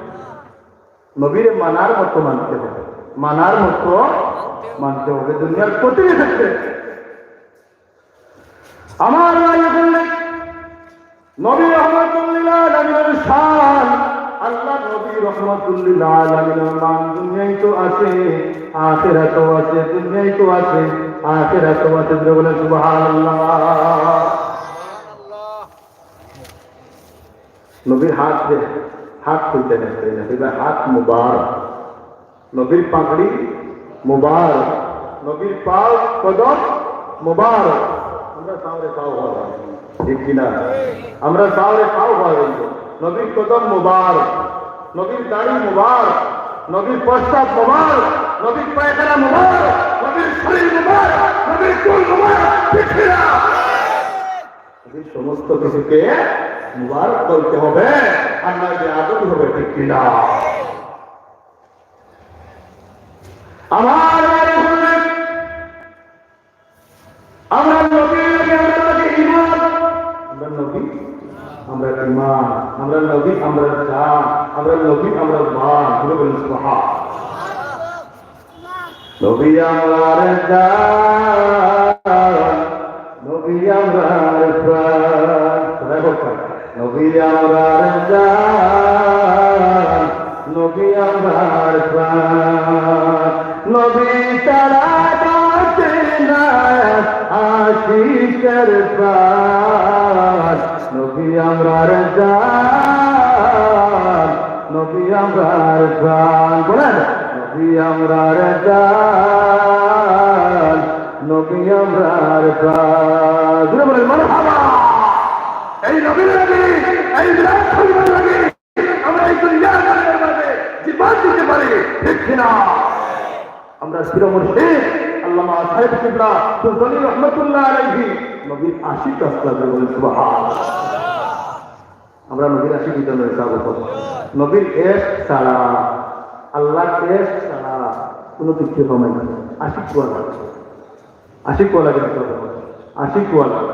নবীরে মানার মতো মানতে হবে, মানার মতো মানতে হবে দুনিয়ার প্রতিটি ক্ষেত্রে। আমার ভাই বললেন, নবী রহমাতুল্লিল আলামিনের শান, আল্লাহর নবী রহমাতুল্লিল আলামিনের মান দুনিয়ায় তো আছে, আখেরাতও আছে, দুনিয়ায় তো আছে, আখেরাতও আছে। জোরে বলেন সুবহানাল্লাহ। নবীর হাত যে, হাত খুলতে না, তাই না? এবার হাত মুবারক, নবীর পাগড়ি মুবারক, নবীর পাও কদম মুবারক। আমরা পাওরে পাও হওয়া, ঠিক কিনা? আমরা পাওরে পাও হওয়া, নবীর কদম মুবারক, নবীর দাড়ি মুবারক, নবীর প্রস্রাব মুবারক, নবীর পায়খানা মুবারক, নবীর শরীর মুবারক, নবীর চুল মুবারক, ঠিক কিনা? এই সমস্ত কিছুকে মুবারক বলতে হবে, আর নয় বেয়াদবি হবে, ঠিক কিনা? আমার ভাই বললেন, আমরা নবীর আগে আমরা লাগে ঈমান। আমরা নবী, আমরা ঈমান। আমরা নবী, আমরা জান। আমরা নবী, আমরা মান। জোরে বলুন সুবহান। নবী আমরার জান, নবী আমরার প্রাণ। সবাই বলবেন, নবী আমরার জান, নবী আমরার প্রাণ। নবী ছাড়া বাঁচে না আশিকের প্রাণ। নবী আমরার জান, নবী আমরার প্রাণ। বলেন, নবী আমরার জান, নবী আমরার প্রাণ। জোরে বলেন, মারহাবা। এই নবীর লাগি, এই মিলাদ শরীফের লাগি আমরা এই দুনিয়ার জমিনের মাঝে জীবন দিতে পারি, ঠিক কিনা? আমরা পীর মুর্শিদ আল্লামা সাহেব কিবলা সুলতানী রহমতুল্লাহ আলাইহি নবীর আশিক আসলাম। জোরে বলেন, সুবহান। আমরা নবীর আশিক হইতে নয়, সাহাবত। নবীর এশক ছাড়া, আল্লাহর এশক ছাড়া কোনো কিছু হয় না। আশিক হওয়া লাগে, আশিক হওয়া লাগে, আশিক হওয়া লাগে।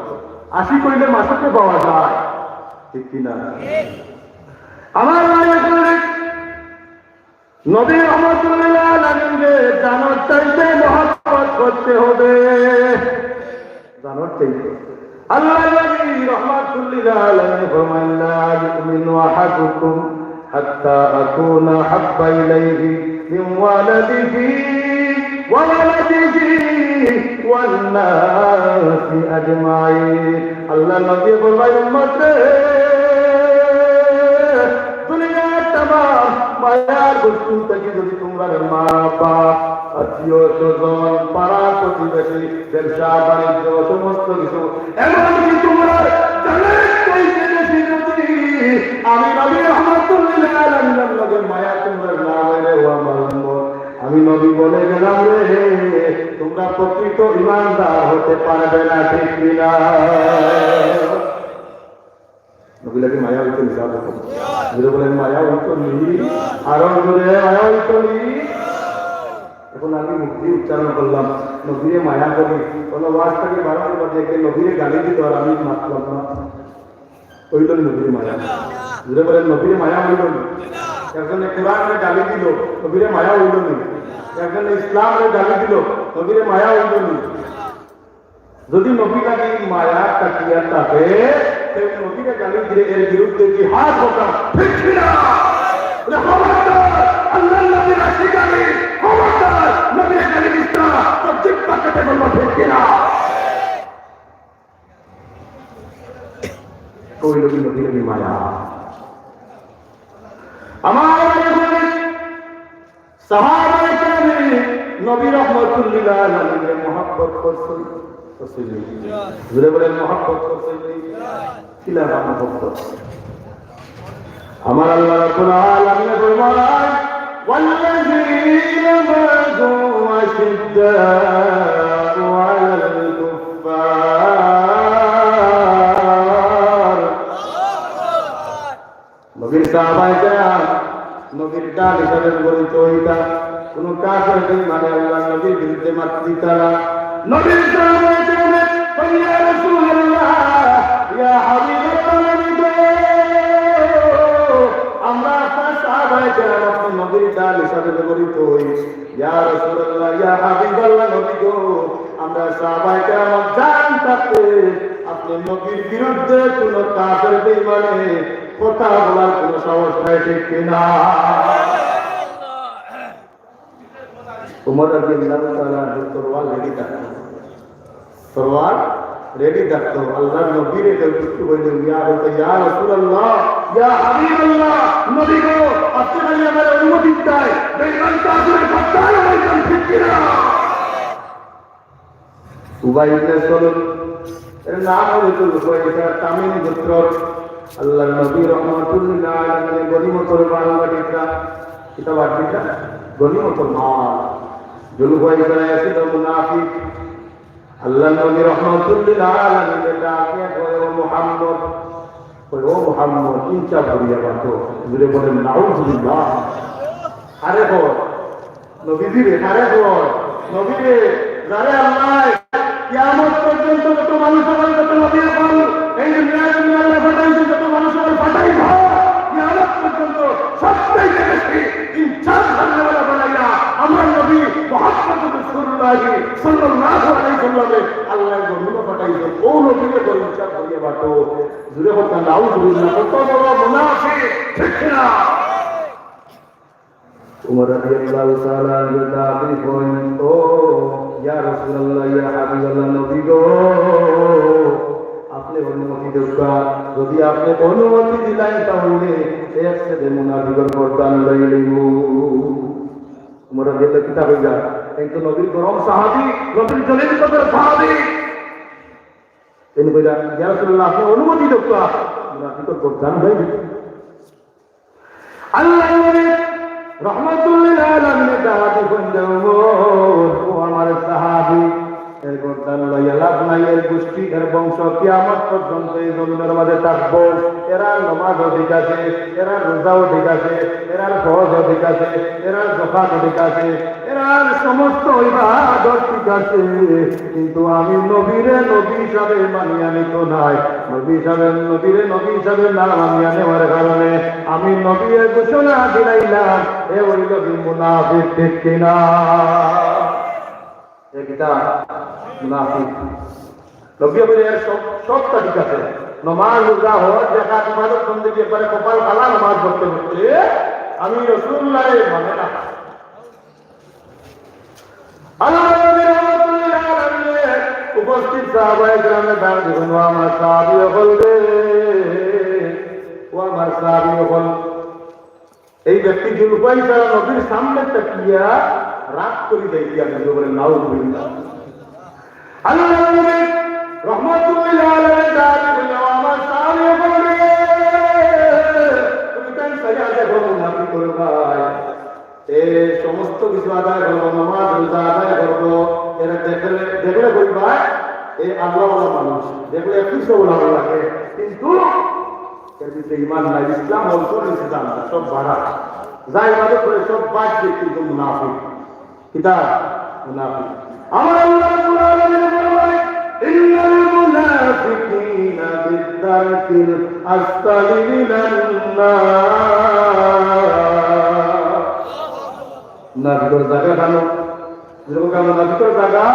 আশিক হইলে মাসুককে পাওয়া যায়, ঠিক কিনা? আমার ভাই বললেন, নবী রহমাতুল্লিল আলামিনরে জানর চাইতে মহব্বত করতে হবে। জানর চাইতে। আল্লাহর নবী রহমাতুল্লিল আলামিন ফরমাইলেন, لا يؤمن أحدكم حتى أكون أحب إليه من والده وولده والناس أجمعين। আল্লাহর নবী ফরমাইলেন, উম্মত রে, দুনিয়ার তামাম মায়ার বস্তু থাকি যদি তোমরার মা বাপ, আত্মীয় স্বজন, পাড়া প্রতিবেশী, ব্যবসা বাণিজ্য, সমস্ত কিছু, এমনকি তোমরার জানের চাইতে বেশি যদি আমি নবী রহমাতুল্লিল আলামিনর লগে মায়া তোমরার না অয় রে, ও আমার উম্মত, আমি নবী বলে গেলাম রে, তোমরা প্রকৃত ইমানদার হতে পারবে না, ঠিক কিনা? নবীর লাগি মায়া অইতো নি, সাহাবত? জোরে বলেন, মায়া অইতো নি? আরো জোরে, মায়া অইতো নি? এখন আমি মুখ দিয়া উচ্চারণ করলাম, নবীরে মায়া করি, কোনো ওয়াজ থাকি বারো বাজে একে নবীরে গালি দিল আর আমি মাতলাম না। অইলো নি নবীরে মায়া? জোরে বলেন, নবীরে মায়া অইলো নি? একজনে কোরআনরে গালি দিল, নবীরে মায়া অইলো নি? একজনে ইসলামরে গালি দিল, নবীরে মায়া অইলো নি? যদি নবীর লাগি মায়া থাকিয়া থাকে, তে নবীরে গালি দিলে এর বিরুদ্ধে জিহাদ করতাম, ঠিক কিনা? ওরে খবরদার, আল্লাহর নবীর আশিক আমি, খবরদার, নবীরে গালি দিস না, তোর জিব্বা কেটে ফেলবো, ঠিক কিনা? কই নবী, নবীর লাগি মায়া। আমার সাহাবায়ে কেরামে নবী রহমাতুল্লিল আলামিনরে মহব্বত করছইন, করছইন নি? জোরে বলেন, মহব্বত করছইন নি? কিলা মহব্বত? আমার আল্লাহ রাব্বুল আলামিন ফরমায়, والذين معه أشداء على الكفار। নবীর সাহাবায়ে কেরাম নবীর ঢাল হিসাবে পরিচিত অইতা। কোনো কাফের বেঈমানে আল্লাহর নবীর বিরুদ্ধে মাত দিতা না। নবীর সাহাবায়ে কেরামে কইলা, "ইয়া রাসূলুল্লাহ, ইয়া হাবিবাল্লাহ, নবী গো, আমরা আপনার সাহাবা সাহাবায়ে কেরাম আপনে নবীর ঢাল হিসাবে ব্যবহৃত হই। ইয়া রাসূলুল্লাহ, ইয়া হাবিবাল্লাহ, নবী গো, আমরা সাহাবায়ে কেরাম জান থাকতে আপনে নবীর বিরুদ্ধে কোনো কাফের বেঈমানে কথা বলার কোনো সাহস নাই, ঠিক কি না? উমর রাদিয়াল্লাহু তাআলা আনহু তরোয়াল রেডি থাকতো। তরোয়াল রেডি থাকতো। আল্লাহর নবীরে কেউ কিছু বললে, ইয়া বলতো, "ইয়া রাসূলুল্লাহ, ইয়া হাবিবাল্লাহ, নবী গো, আপনে খালি আমারে অনুমতি দেন, বেঈমান কাফিরের কথা বলতাম, ঠিক কি না?" উবাই ইবনে সালুল, এর নাম হলো জুল হুয়াইসিরা, তামিম গোত্র। আল্লাহর নবী রহমাতুল্লিল আলামিন গনিমতর মাল বাটিতা, কিতা বাটিতা? গনিমতর মাল। জুল হুয়াইসিরা আছিল মুনাফিক। আল্লাহর নবী রহমাতুল্লিল আলামিন ডাকিয়া কয়, "ও মুহাম্মদ, কয়, ও মুহাম্মদ, ইনসাফ করিয়া বাটো।" জুরে বলেন, "নাউজুবিল্লাহ।" আরে বল, নবীজিরে, আরে বল, নবীরে, যারে আল্লাহ কিয়ামত পর্যন্ত যত মানুষ হবে, যত নবী এখন এই দুনিয়ার জন্য আল্লাহ পাঠাইছে, যত মানুষ হবে পাঠাইব, কিয়ামত পর্যন্ত সবচাইতে বেশি ইনসাফ করনেওয়ালা বানাইয়া আমার নবী মুহাম্মদ রাসূলুল্লাহ সাল্লাল্লাহু আলাইহি ওয়াসাল্লামে আল্লাহ জমিনে পাঠাইছে। ও নবীরে বড় ইনসাফ করিয়া বাটো। জুরে বলেন, নাউজুবিল্লাহ, কত বড় মুনাফিক, ঠিক না? উমর রাদিয়াল্লাহু তাআলা আনহু দাবি করেন, "ও ইয়া রাসূলুল্লাহ, ইয়া হাবিবাল্লাহ, নবী গো, আপনে অনুমতি দেউক্কা, যদি আপনে অনুমতি দিলাইন, তাহলে এক ছেদে মুনাফিকর গর্দান লই লইমু।" উমর রাদিয়াল্লাহু কিতা কইরা, কিন্তু নবীর গরম সাহাবী, নবীর জলিল কদর সাহাবী। তিনি কইরা, "ইয়া রাসূলুল্লাহ, আপনে অনুমতি দেউক্কা, মুনাফিকর গর্দান লই লইমু।" আল্লাহর নবী রহমাতুল্লিল আলামিন দাওয়াতি বন্ধু, ও আমার সাহাবী, এর গর্দান লইয়া লাভ নাই, এর গোষ্ঠী, এর বংশ কিয়ামত পর্যন্ত এই জমিনের মাঝে থাকবো। এরা নমাজও ঠিক আছে, এরা রোজাও ঠিক আছে, এরা হজও ঠিক আছে, এরা যাকাতও ঠিক আছে, এরা সমস্ত ইবাদত ঠিক আছে, কিন্তু আমি নবীরে নবী হিসাবে মানিয়া নিতো নায়। নবী হিসাবে, নবীরে নবী হিসাবে না মানিয়া নেওয়ার কারণে আমি নবীয়ে ঘোষণা দিলাইলাম, এ অইলো কি মুনাফিক, ঠিক কি না? এ কিতা? মুনাফিক। নবীয়ে বলে, এর সব, সবটা ঠিক আছে, নমাজ, রোজা, হজ, যাকাত, ইবাদত, বন্দেগী, একবারে কপাল কালা নমাজ পড়তে পড়তে, আমি রাসূলুল্লাহরে মানে না। আল্লাহর নবী রহমাতুল্লিল আলামিন, উপস্থিত সাহাবায়ে কেরামে ডাক দিলেন, "ও আমার সাহাবী অকল রে, ও আমার সাহাবী অকল।" এই ব্যক্তি জুল হুয়াইসিরা নবীর সামনে তাকিয়া রাগ করি যাইতে, আমি বলেন, "নাউজুবিল্লাহ।" আল্লাহর নবী রহমাতুল্লিল আলামিন ডাক দিলেন, "ও আমার সাহাবী অকল রে, তুমি তান সাইয়া দেখো, মুনাফিক করবায়।" এ সমস্ত কিছু আদায় করবো, নামাজ রোজা আদায় করবো, এরা দেখলে, দেখলে কইবা, এ আল্লাহওয়ালা মানুষ, দেখলে একটু সবলা লাগে, কিন্তু এর ভিতরে ইমান নাই, ইসলাম অল্প রয়েছে, জানতা সব বাড়া, যা ইবাদত করে সব বাদ দিয়ে কিন্তু মুনাফিক। কিতা? মুনাফিক। আমার আল্লাহ রাব্বুল আলামিন ফরমায়, "ইন্নাল মুনাফিকিনা ফিদ দারকিল আসফালি মিনান নার।" মুনাফিকর জাগা কানো? যেরকম মুনাফিকর জাগা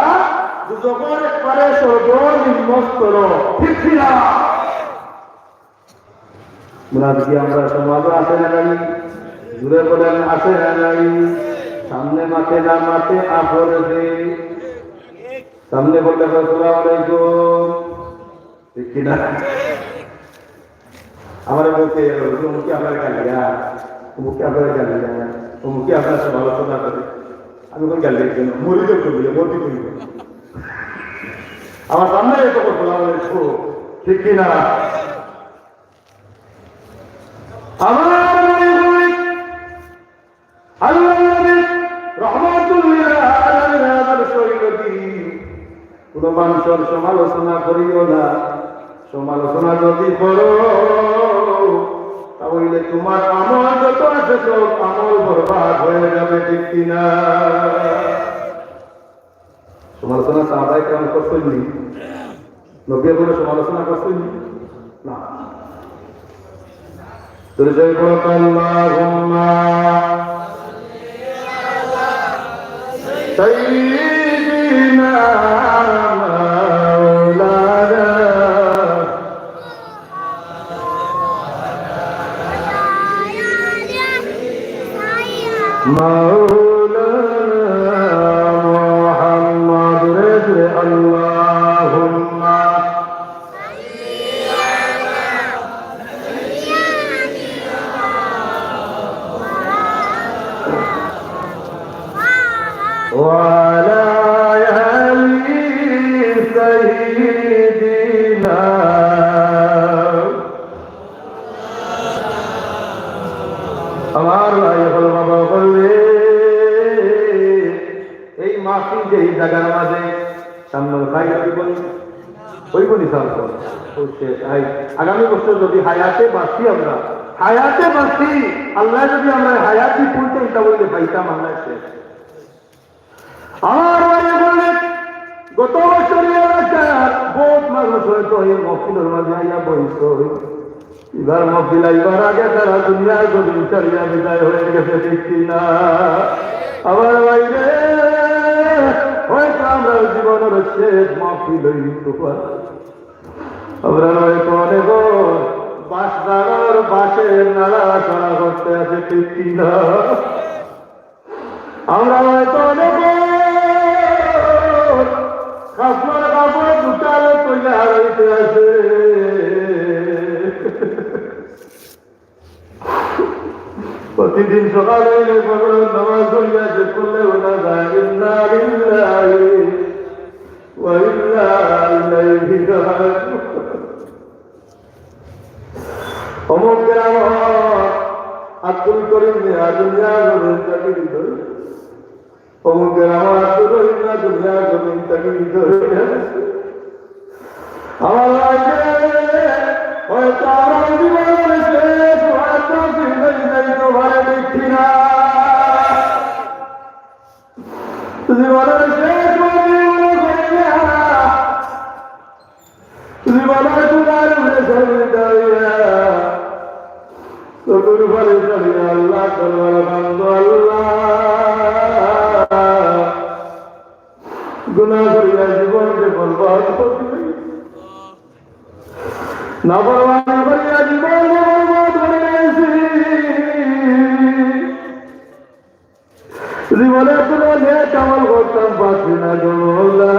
দুজখর একবারে সর্বনিম্ন স্তর। ঠিক কি না? মুনাফিকি আমরার সমাজো আছে না নাই? জুরে বলেন, আছে না নাই? সামনে মাতে না মাতে, আপরে দে। সামনে বললে, "আসসালামু আলাইকুম।" ঠিক কি না? আমারে বলতে, "অমুকে আপনার গালিয়া, অমুকে আপনার গালিয়া, অমুকে আপনার সমালোচনা করে।" আমি কই, "গালিয়া কেন? মরি তো করবি, মরি তো করবি।" আমার সামনে এসে বলতো, "আসসালামু আলাইকুম।" ঠিক কি না? আমার মনে হয় আল্লাহর নবী রহমাতুল্লিল আলামিন আদর্শ হইল কি, কোনো মানুষের সমালোচনা করিও না। সমালোচনা যদি করো, তাহলে তোমার আমল যত আছে সব আমল বরবাদ হয়ে যাবে, ঠিক কি না? সমালোচনা সাহাবায়ে কেরাম করছইন নি? নবী বলে সমালোচনা করছইন নি? না। দুরুদ শরিফ পড়ো, আল্লাহুম্মা সাইয়্যিদিনা মাওলানা মাওলানা মুহাম্মদ রে, আল্লাহুম্মা ওয়া আলা আলি সাইয়্যিদিনা। আমার ভাই অকল, বাবা অকল রে, এই মাহফিল যে এই জাগার মাঝে সামনে খাই অইবো নি? অইবো নি সামনে? ও শেষ। আই, আগামী বছর যদি হায়াতে বাঁচি আমরা, হায়াতে বাঁচি, আল্লায় যদি আমরারে হায়াত দি তুলতে ইতা বললে পাইতাম আমরা শেষ। আমার ভাই বলে, গত বছর এই এলাকার বহুত মানুষ হয়তো এই মহফিলর মাঝে আইয়া বইছে। এবার মহফিল আইবার আগে তারা দুনিয়ার জমিন ছাড়িয়া বিদায় হয়ে গেছে, ঠিক কি না? আমার ভাই রে, হয়তো আমরার জীবনর শেষ মহফিল অইতো পারে। আমরা হয়তো অনেক বাঁশঝাড়র বাঁশে নাড়াচাড়া করতে আছি, ঠিক কি না? আমরা হয়তো অনেক কাপড় কাপড় দুটালে তৈরি হারাইতে আছে। প্রতিদিন সকালে উঠে ফজরর নামাজ পড়িয়া যে করলে ওনা যায়, ইন্না লিল্লাহি ওয়া ইন্না ইলাইহি রাজিউন। অমুক গ্রাম আব্দুল করিম মিয়া দুনিয়া জমিন থাকি বিদায়। অমুক গ্রাম আব্দুল রহিম মিয়া দুনিয়া জমিন থাকি বিদায়। আমার ভাই রে, হয়তো আমরার জীবনর শেষ হয়তো ফিরে যাইতে পারে, ঠিক কি না? জীবনর শেষ হয়তো মনে করি না। জীবনর গুনার উপরে শরমিন্দা হইয়া চকুর পানি ছাড়িয়া আল্লাহ দরবারে কান্দো, আল্লাহ, গুনা করিয়া জীবনরে বরবাদ করিয়া, নাফরমানি করিয়া জীবনরে বরবাদ করিয়া আইছি। জীবনে কোনো নেক আমল করতাম পারছি না গো মৌলা।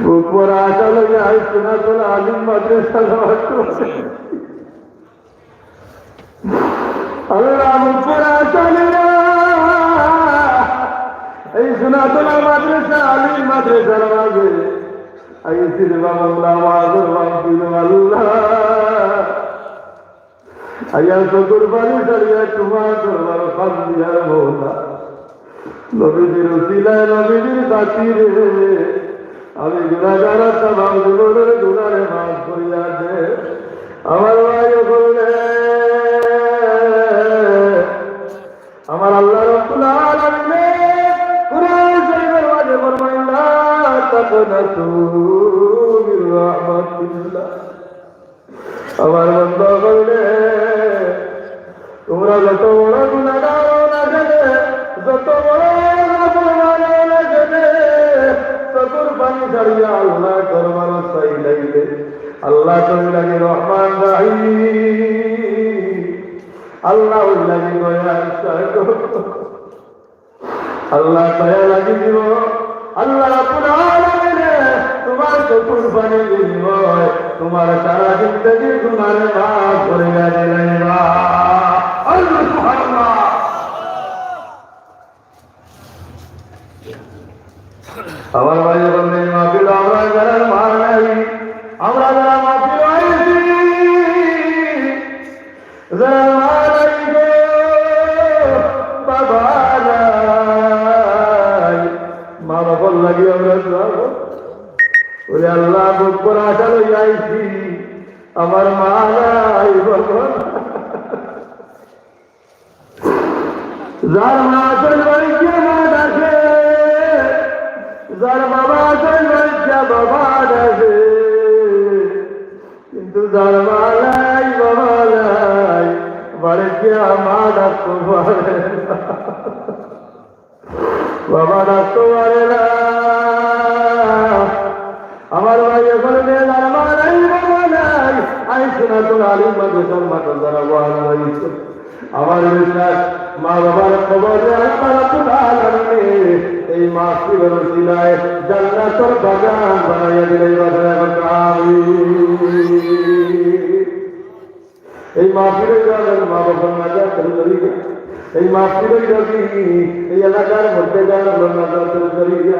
বুক ভরা আশা লইয়া আইছি না তোর আলিম মাদ্রাসা যাওয়ার জন্য। আল্লাহ, বুক ভরা আশা লইয়া এই সোনাতলা মাদ্রাসা, আলিম মাদ্রাসার মাঝে আইছি রে বাবা, আল্লাহ, মাহফিল আল্লাহ। আইয়া চকুর পানি ছাড়িয়া তোমার দরবার কান্দিয়ার মৌলা। নবীজির উসিলায়, নবীজির খাতিরে আমি গুনাহগার, তামাম জীবনের গুনারে মাফ করিয়া দে। আমার ভাই বললে, আমার আল্লাহ রাব্বুল আলামিন কোরআন শরীফের মাঝে ফরমাইলা, "লা তাকনাতু মির রাহমাতিল্লাহ।" আমার বন্দা বললে, তোমরা যত বড় গুনাহগার হও না কেনে, যত বড় নাফরমান হও না কেনে, চকুর পানি ছাড়িয়া আল্লাহ দরবার চাইলে আল্লাহ তুমি লাগি রহমান রাহিম, আল্লাহ লাগি দয়ার সাগর। আল্লাহ দয়া লাগি দিব, আল্লাহ রাব্বুল আলামিনে তোমার চকুর পানি দিব, তোমার সারা জিন্দেগি তোমার মাফ করিয়া দিলাইবা। আল্লাহু আকবার। আমার ভাই বললে, মাহফিল আমরা যারা মা নাই, আমরা যারা মাহফিল আইছি, যারা মা নাই গো, বাবা নাই, মা বাবার লাগি আমরা দোয়া করব। ওরে আল্লাহ, বুক ভরা আশা লই আইছি, আমার মা নাই, বাবা নাই। যার মা আছইন বাড়িত গিয়া মা ডাকে, যার বাবা আছইন বাড়িত গিয়া বাবা ডাকে। যার মা নাই, বাবা নাই, বাড়ি গিয়া মা ডাকতে পারে না। বাবা ডাকতে পারে না। আমার ভাই, অখন যে যার মা নাই, বাবা নাই, আইস না তোর আলিম মাদ্রাসার মাঠে যারা বহাল রইছে। আমার বিশ্বাস, মা বাবার কবরে আল্লাহ রাব্বুল আলামিনে এই মাহফিলর উসিলায় জান্নাতর বাগান বানাইয়া দিলে। এই বাগানে এখন আমি এই মাহফিলে যারা মা বাবার নাজাত তৈরি করি, এই মাহফিলে যদি এই এলাকার মধ্যে যারা নাজাত তৈরি করি,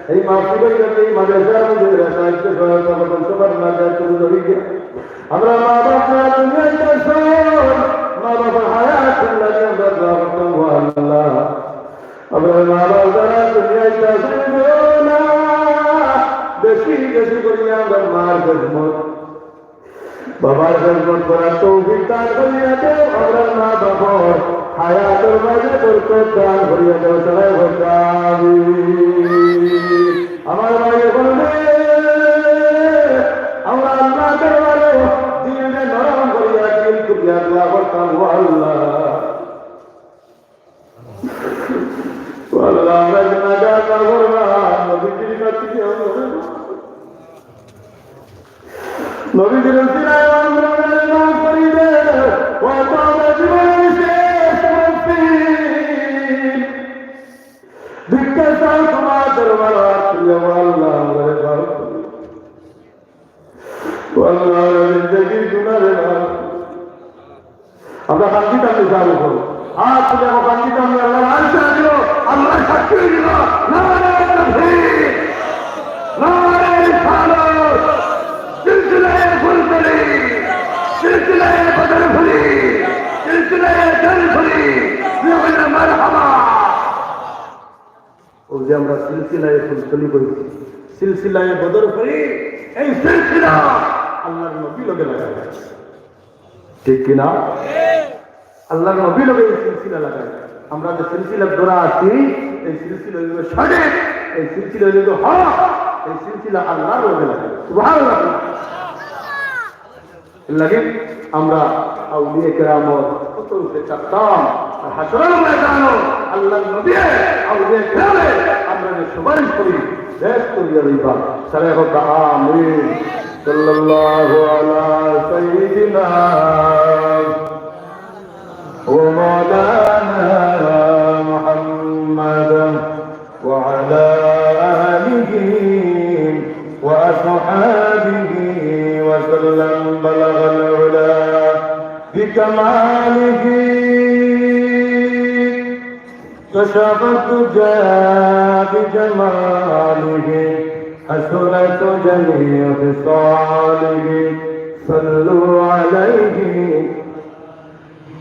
এই মাহফিলে যদি এই মাদ্রাসার মধ্যে সাহায্য সহায়তা করবেন, সবার নাজাত তৈরি করি। আমরা মা বাপ যারা দুনিয়াতে আছেন, মা বাবার হায়াত লাগে আমরা দোয়া করতাম, "ও আল্লাহ, আমরা মা বাপ যারা দুনিয়াতে আছেন, গো না, বেশি বেশি করি আমরা মার খেদমত, বাবার খেদমত করার তৌফিক দান করিয়া দেও, আমরা মা বাবার হায়াতর মাঝে বরকত দান করিয়া দেও।" সবাই বলতাম, আমার ভাই বলবে, আমরা আল্লাহ দরবারে দিলটা নরম করিয়া, দিল খুলিয়া দোয়া করতাম, "ও আল্লাহ, ও আল্লাহ, আমরা গুনাহগার, নাফরমান, নবীজির কাছে কি আমরা নবীজির উসিলায় আমরা গুনাহ মাফ করি দে, ও তো আমরা জীবনের শেষ মুহূর্তে ভিক্ষা চাও তোমার দরবারে, ও আল্লাহ, আমরা মাফ করি।" ও আল্লাহ, আমরা জিন্দেগির গুনাহ রে মাফ। আমরা কান্দিতাম নি, যার উপর হাত তুলে আমরা কান্দিতাম নি, আল্লাহ আরশে আজিম, আল্লাহ সাক্ষী হয়ে দিল, নারায়ে তাকবীর, নারায়ে রিসালাত, সিলসিলায়ে ফুলতলি, সিলসিলায়ে বদরপুরি, সিলসিলায়ে জালপুরি, মারহাবা। ও যে আমরা সিলসিলায়ে ফুলতলি করি, সিলসিলায়ে বদরপুরি, এই সিলসিলা আল্লাহর নবী লগে লাগাই। ঠিক কি না? আল্লাহর নবী লগে এই সিলসিলা লাগাই। আমরা যে সিলসিলা ধরা আছি, এই সিলসিলা হইল সঠিক, এই সিলসিলা হইল হক, এই সিলসিলা আল্লাহর লগে লাগাই। সুবহানাল্লাহ। এর লাগি আমরা আউলিয়া কেরামর কত রূপে চাকতাম, আর হাশরর ময়দানো আল্লাহর নবী আউলিয়া কেরামে আমরা যে সুপারিশ করি, বেহেশত করিয়া লইবা। সারে হোক আমিন। সাল্লাল্লাহু আলা সাইয়্যিদিনা ওয়া মাওলানা মুহাম্মদ وعلى آله وأصحابه وسلم. بلغ العلا بكماله، كشف الدجى بجماله، حسنت جميع خصاله. صلوا عليه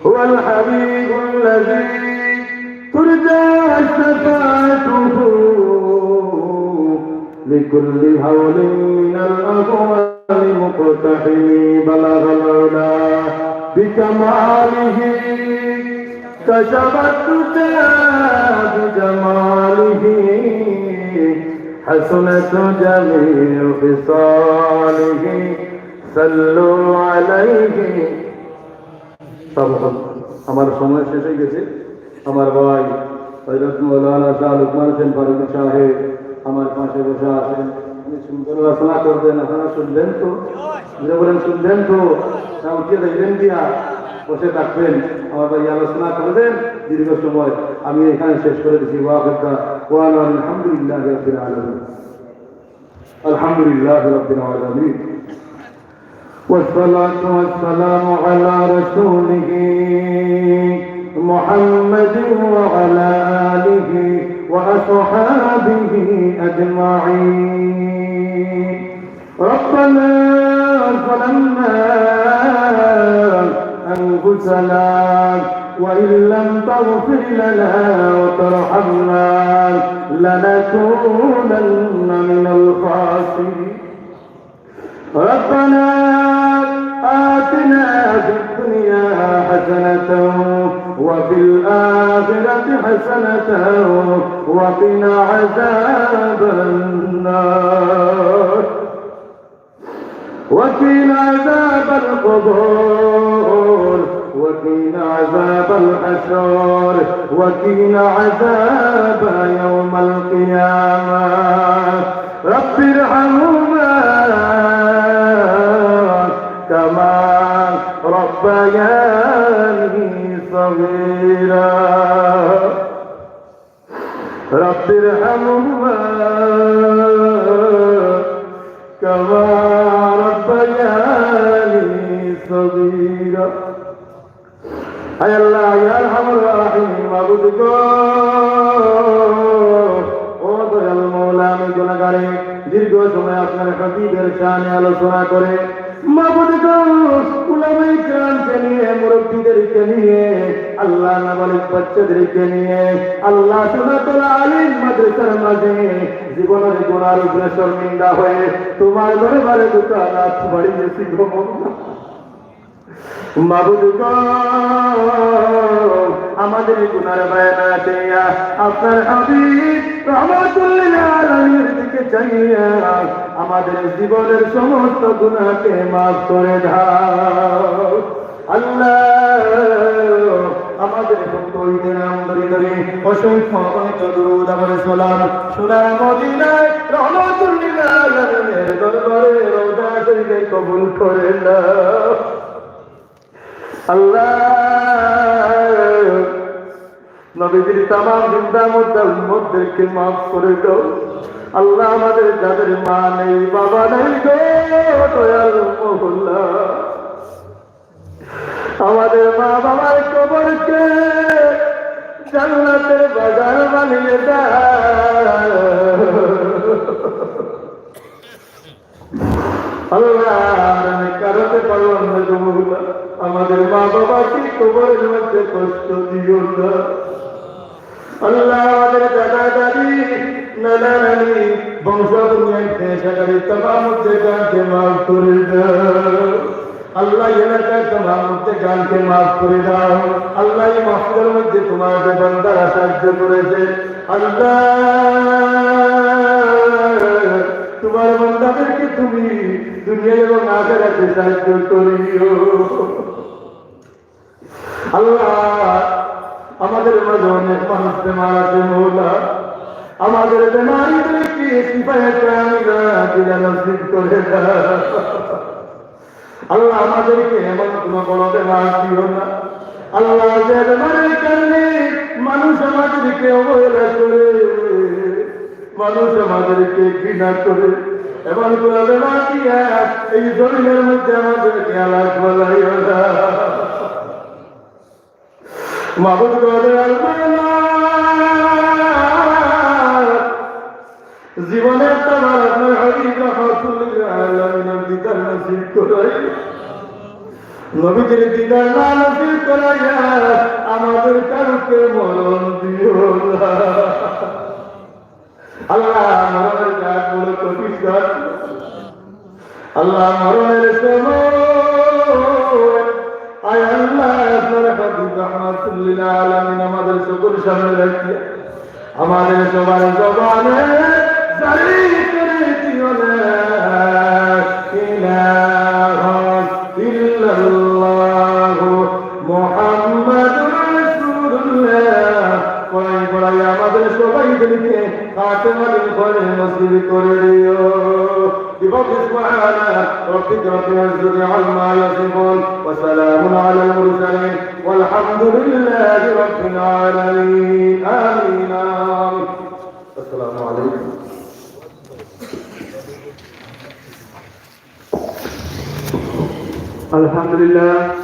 هو الحبيب الذي ترجى شفاعته لكل هول من الأهوال مقتحم. بلغ العلا بكماله، كشف الدجى بجماله، حسنت جميع خصاله. صلوا عليه. তখন আমার সময় শেষ হয়ে গেছে। আমার ভাই হযরত মাওলানা শাহ লুকমান হোসেন ফারুকী সাহেব আমার পাশে বসে আছেন। উনি সুন্দর আলোচনা করবেন, আপনারা শুনলেন তো? জোরে বলেন, শুনলেন তো? না উঠিয়া যাইবেন দিয়া বসে থাকবেন? আমার ভাই আলোচনা করবেন দীর্ঘ সময়। আমি এখানে শেষ করে দিচ্ছি। ওয়া আখিরু দাওয়ানা আলহামদুলিল্লাহি রাব্বিল আলামিন। الحمد لله رب العالمين، والصلاة والسلام على رسوله محمد وعلى آله وأصحابه أجمعين. ربنا ظلمنا أنفسنا وإن لم تغفر لنا وترحمنا لنكونن من الخاسرين. ربنا آتنا في الدنيا حسنة وفي الآخرة حسنة وقنا عذاب النار. وقنا عذاب القبور، وقنا عذاب الحشر، وقنا عذاب يوم القيامة. رب ارحمهما كما ربياني صغيرا. رب ارحمهما كما ربياني صغيرا. আয় আল্লাহ, ইয়া আরহামার রাহিমিন, মাবুদ গো, ও দয়াল মওলা, আমি গুনাহগারে দীর্ঘ সময় আপনার হাবিবের শানে আলোচনা করে, মাবুদ গো, উলামায়ে কেরামকে নিয়ে, মুরব্বীদেরকে নিয়ে, আল্লাহ, নাবালিগ বাচ্চাদেরকে নিয়ে, আল্লাহ, সোনাতলা আলিম মাদ্রাসার মাঝে জীবনের গুনার উপরে শর্মিন্দা হয়ে তোমার দরবারে দুটো হাত বাড়িয়েছি গো মওলা। মাবুদ গো, আমাদের গুনার বায় না চাইয়া আপনার হাবিব রহমাতুল লিল আলামিনের দিকে চাইয়া আমাদের জীবনের সমস্ত গুনাহকে মাফ করে দাও। আল্লাহ, আমাদের পক্ষ হইতে নাম ধরে ধরে অসংখ্য অগণিত দুরূদ আমার সালাম সোনার মদিনায় রহমাতুল লিল আলামিনের দরবারে রওজা শরীফে কবুল করে নাও। আল্লাহ, নবীজির তামাম জিন্দা মুর্দা উম্মতদেরকে মাফ করে দাও। আল্লাহ, আমাদের যাদের মা নেই, বাবা নেই গো দয়াল মওলা, আমাদের মা বাবার কবরকে জান্নাতের বাগান বানিয়ে দাও। আল্লাহ, আমরা নেককার হতে পারলাম না গো মওলা। আমাদের মা বাবাকে কবরের মধ্যে কষ্ট দিও না। আল্লাহ, আমাদের দাদা দাদি, নানা নানি, বংশ বুনিয়াদ পেশাকারী তামাম মুর্দেগানকে মাফ করে দাও। আল্লাহ, এলাকার তামাম মুর্দেগানকে মাফ করে দাও। আল্লাহ, এই মাহফিলের মধ্যে তোমার যে বান্দারা সাহায্য করেছে, আল্লাহ, তোমার বান্দাদেরকে তুমি দুনিয়া এবং আখেরাতে সাহায্য করিও। আল্লাহ, আমাদের মাঝে অনেক মানুষ বেমার আছে মওলা, আমাদের বেমারিদেরকে শিফায়ে কামিলা দিলা নসিব করে দাও। আল্লাহ, আমাদেরকে এমন কোনো বড় বেমার দিও না। আল্লাহ, যে বেমারের কারণে মানুষ আমাদেরকে অবহেলা করে, মানুষ আমাদেরকে ঘৃণা করে, এমন কোনো বেমার দিয়া এই জমিনের মধ্যে আমাদেরকে আল্লাহ বানাইও না। মাবুদ গো দয়াল মওলা, জীবনে একবার আপনার হাবিব রাহমাতুল লিল আলামিনের দিদার নসিব করাই, নবীজির দিদার না নসিব করাইয়া আমাদের কাউকে মরণ দিও না। আল্লাহ, মরণের কাজ বড় কঠিন কাজ। আল্লাহ, মরণের সময়, আয় আল্লাহ, আপনার হাবিব রাহমাতুল লিল আলামিন আমাদের চোখের সামনে রাখিয়া আমাদের সবার জবানে জারি করে দিও লা ইলাহা ইল্লাল্লাহু মুহাম্মাদুর রাসূলুল্লাহ। পড়াই পড়াই আমাদের সবাইদেরকে খাতেমাতুল খয়র নসিব করে দিও। بفضل سبحان ربك رب العزة عما يصفون وسلام على المرسلين والحمد لله رب العالمين. آمين، آمين. السلام عليكم. الحمد لله.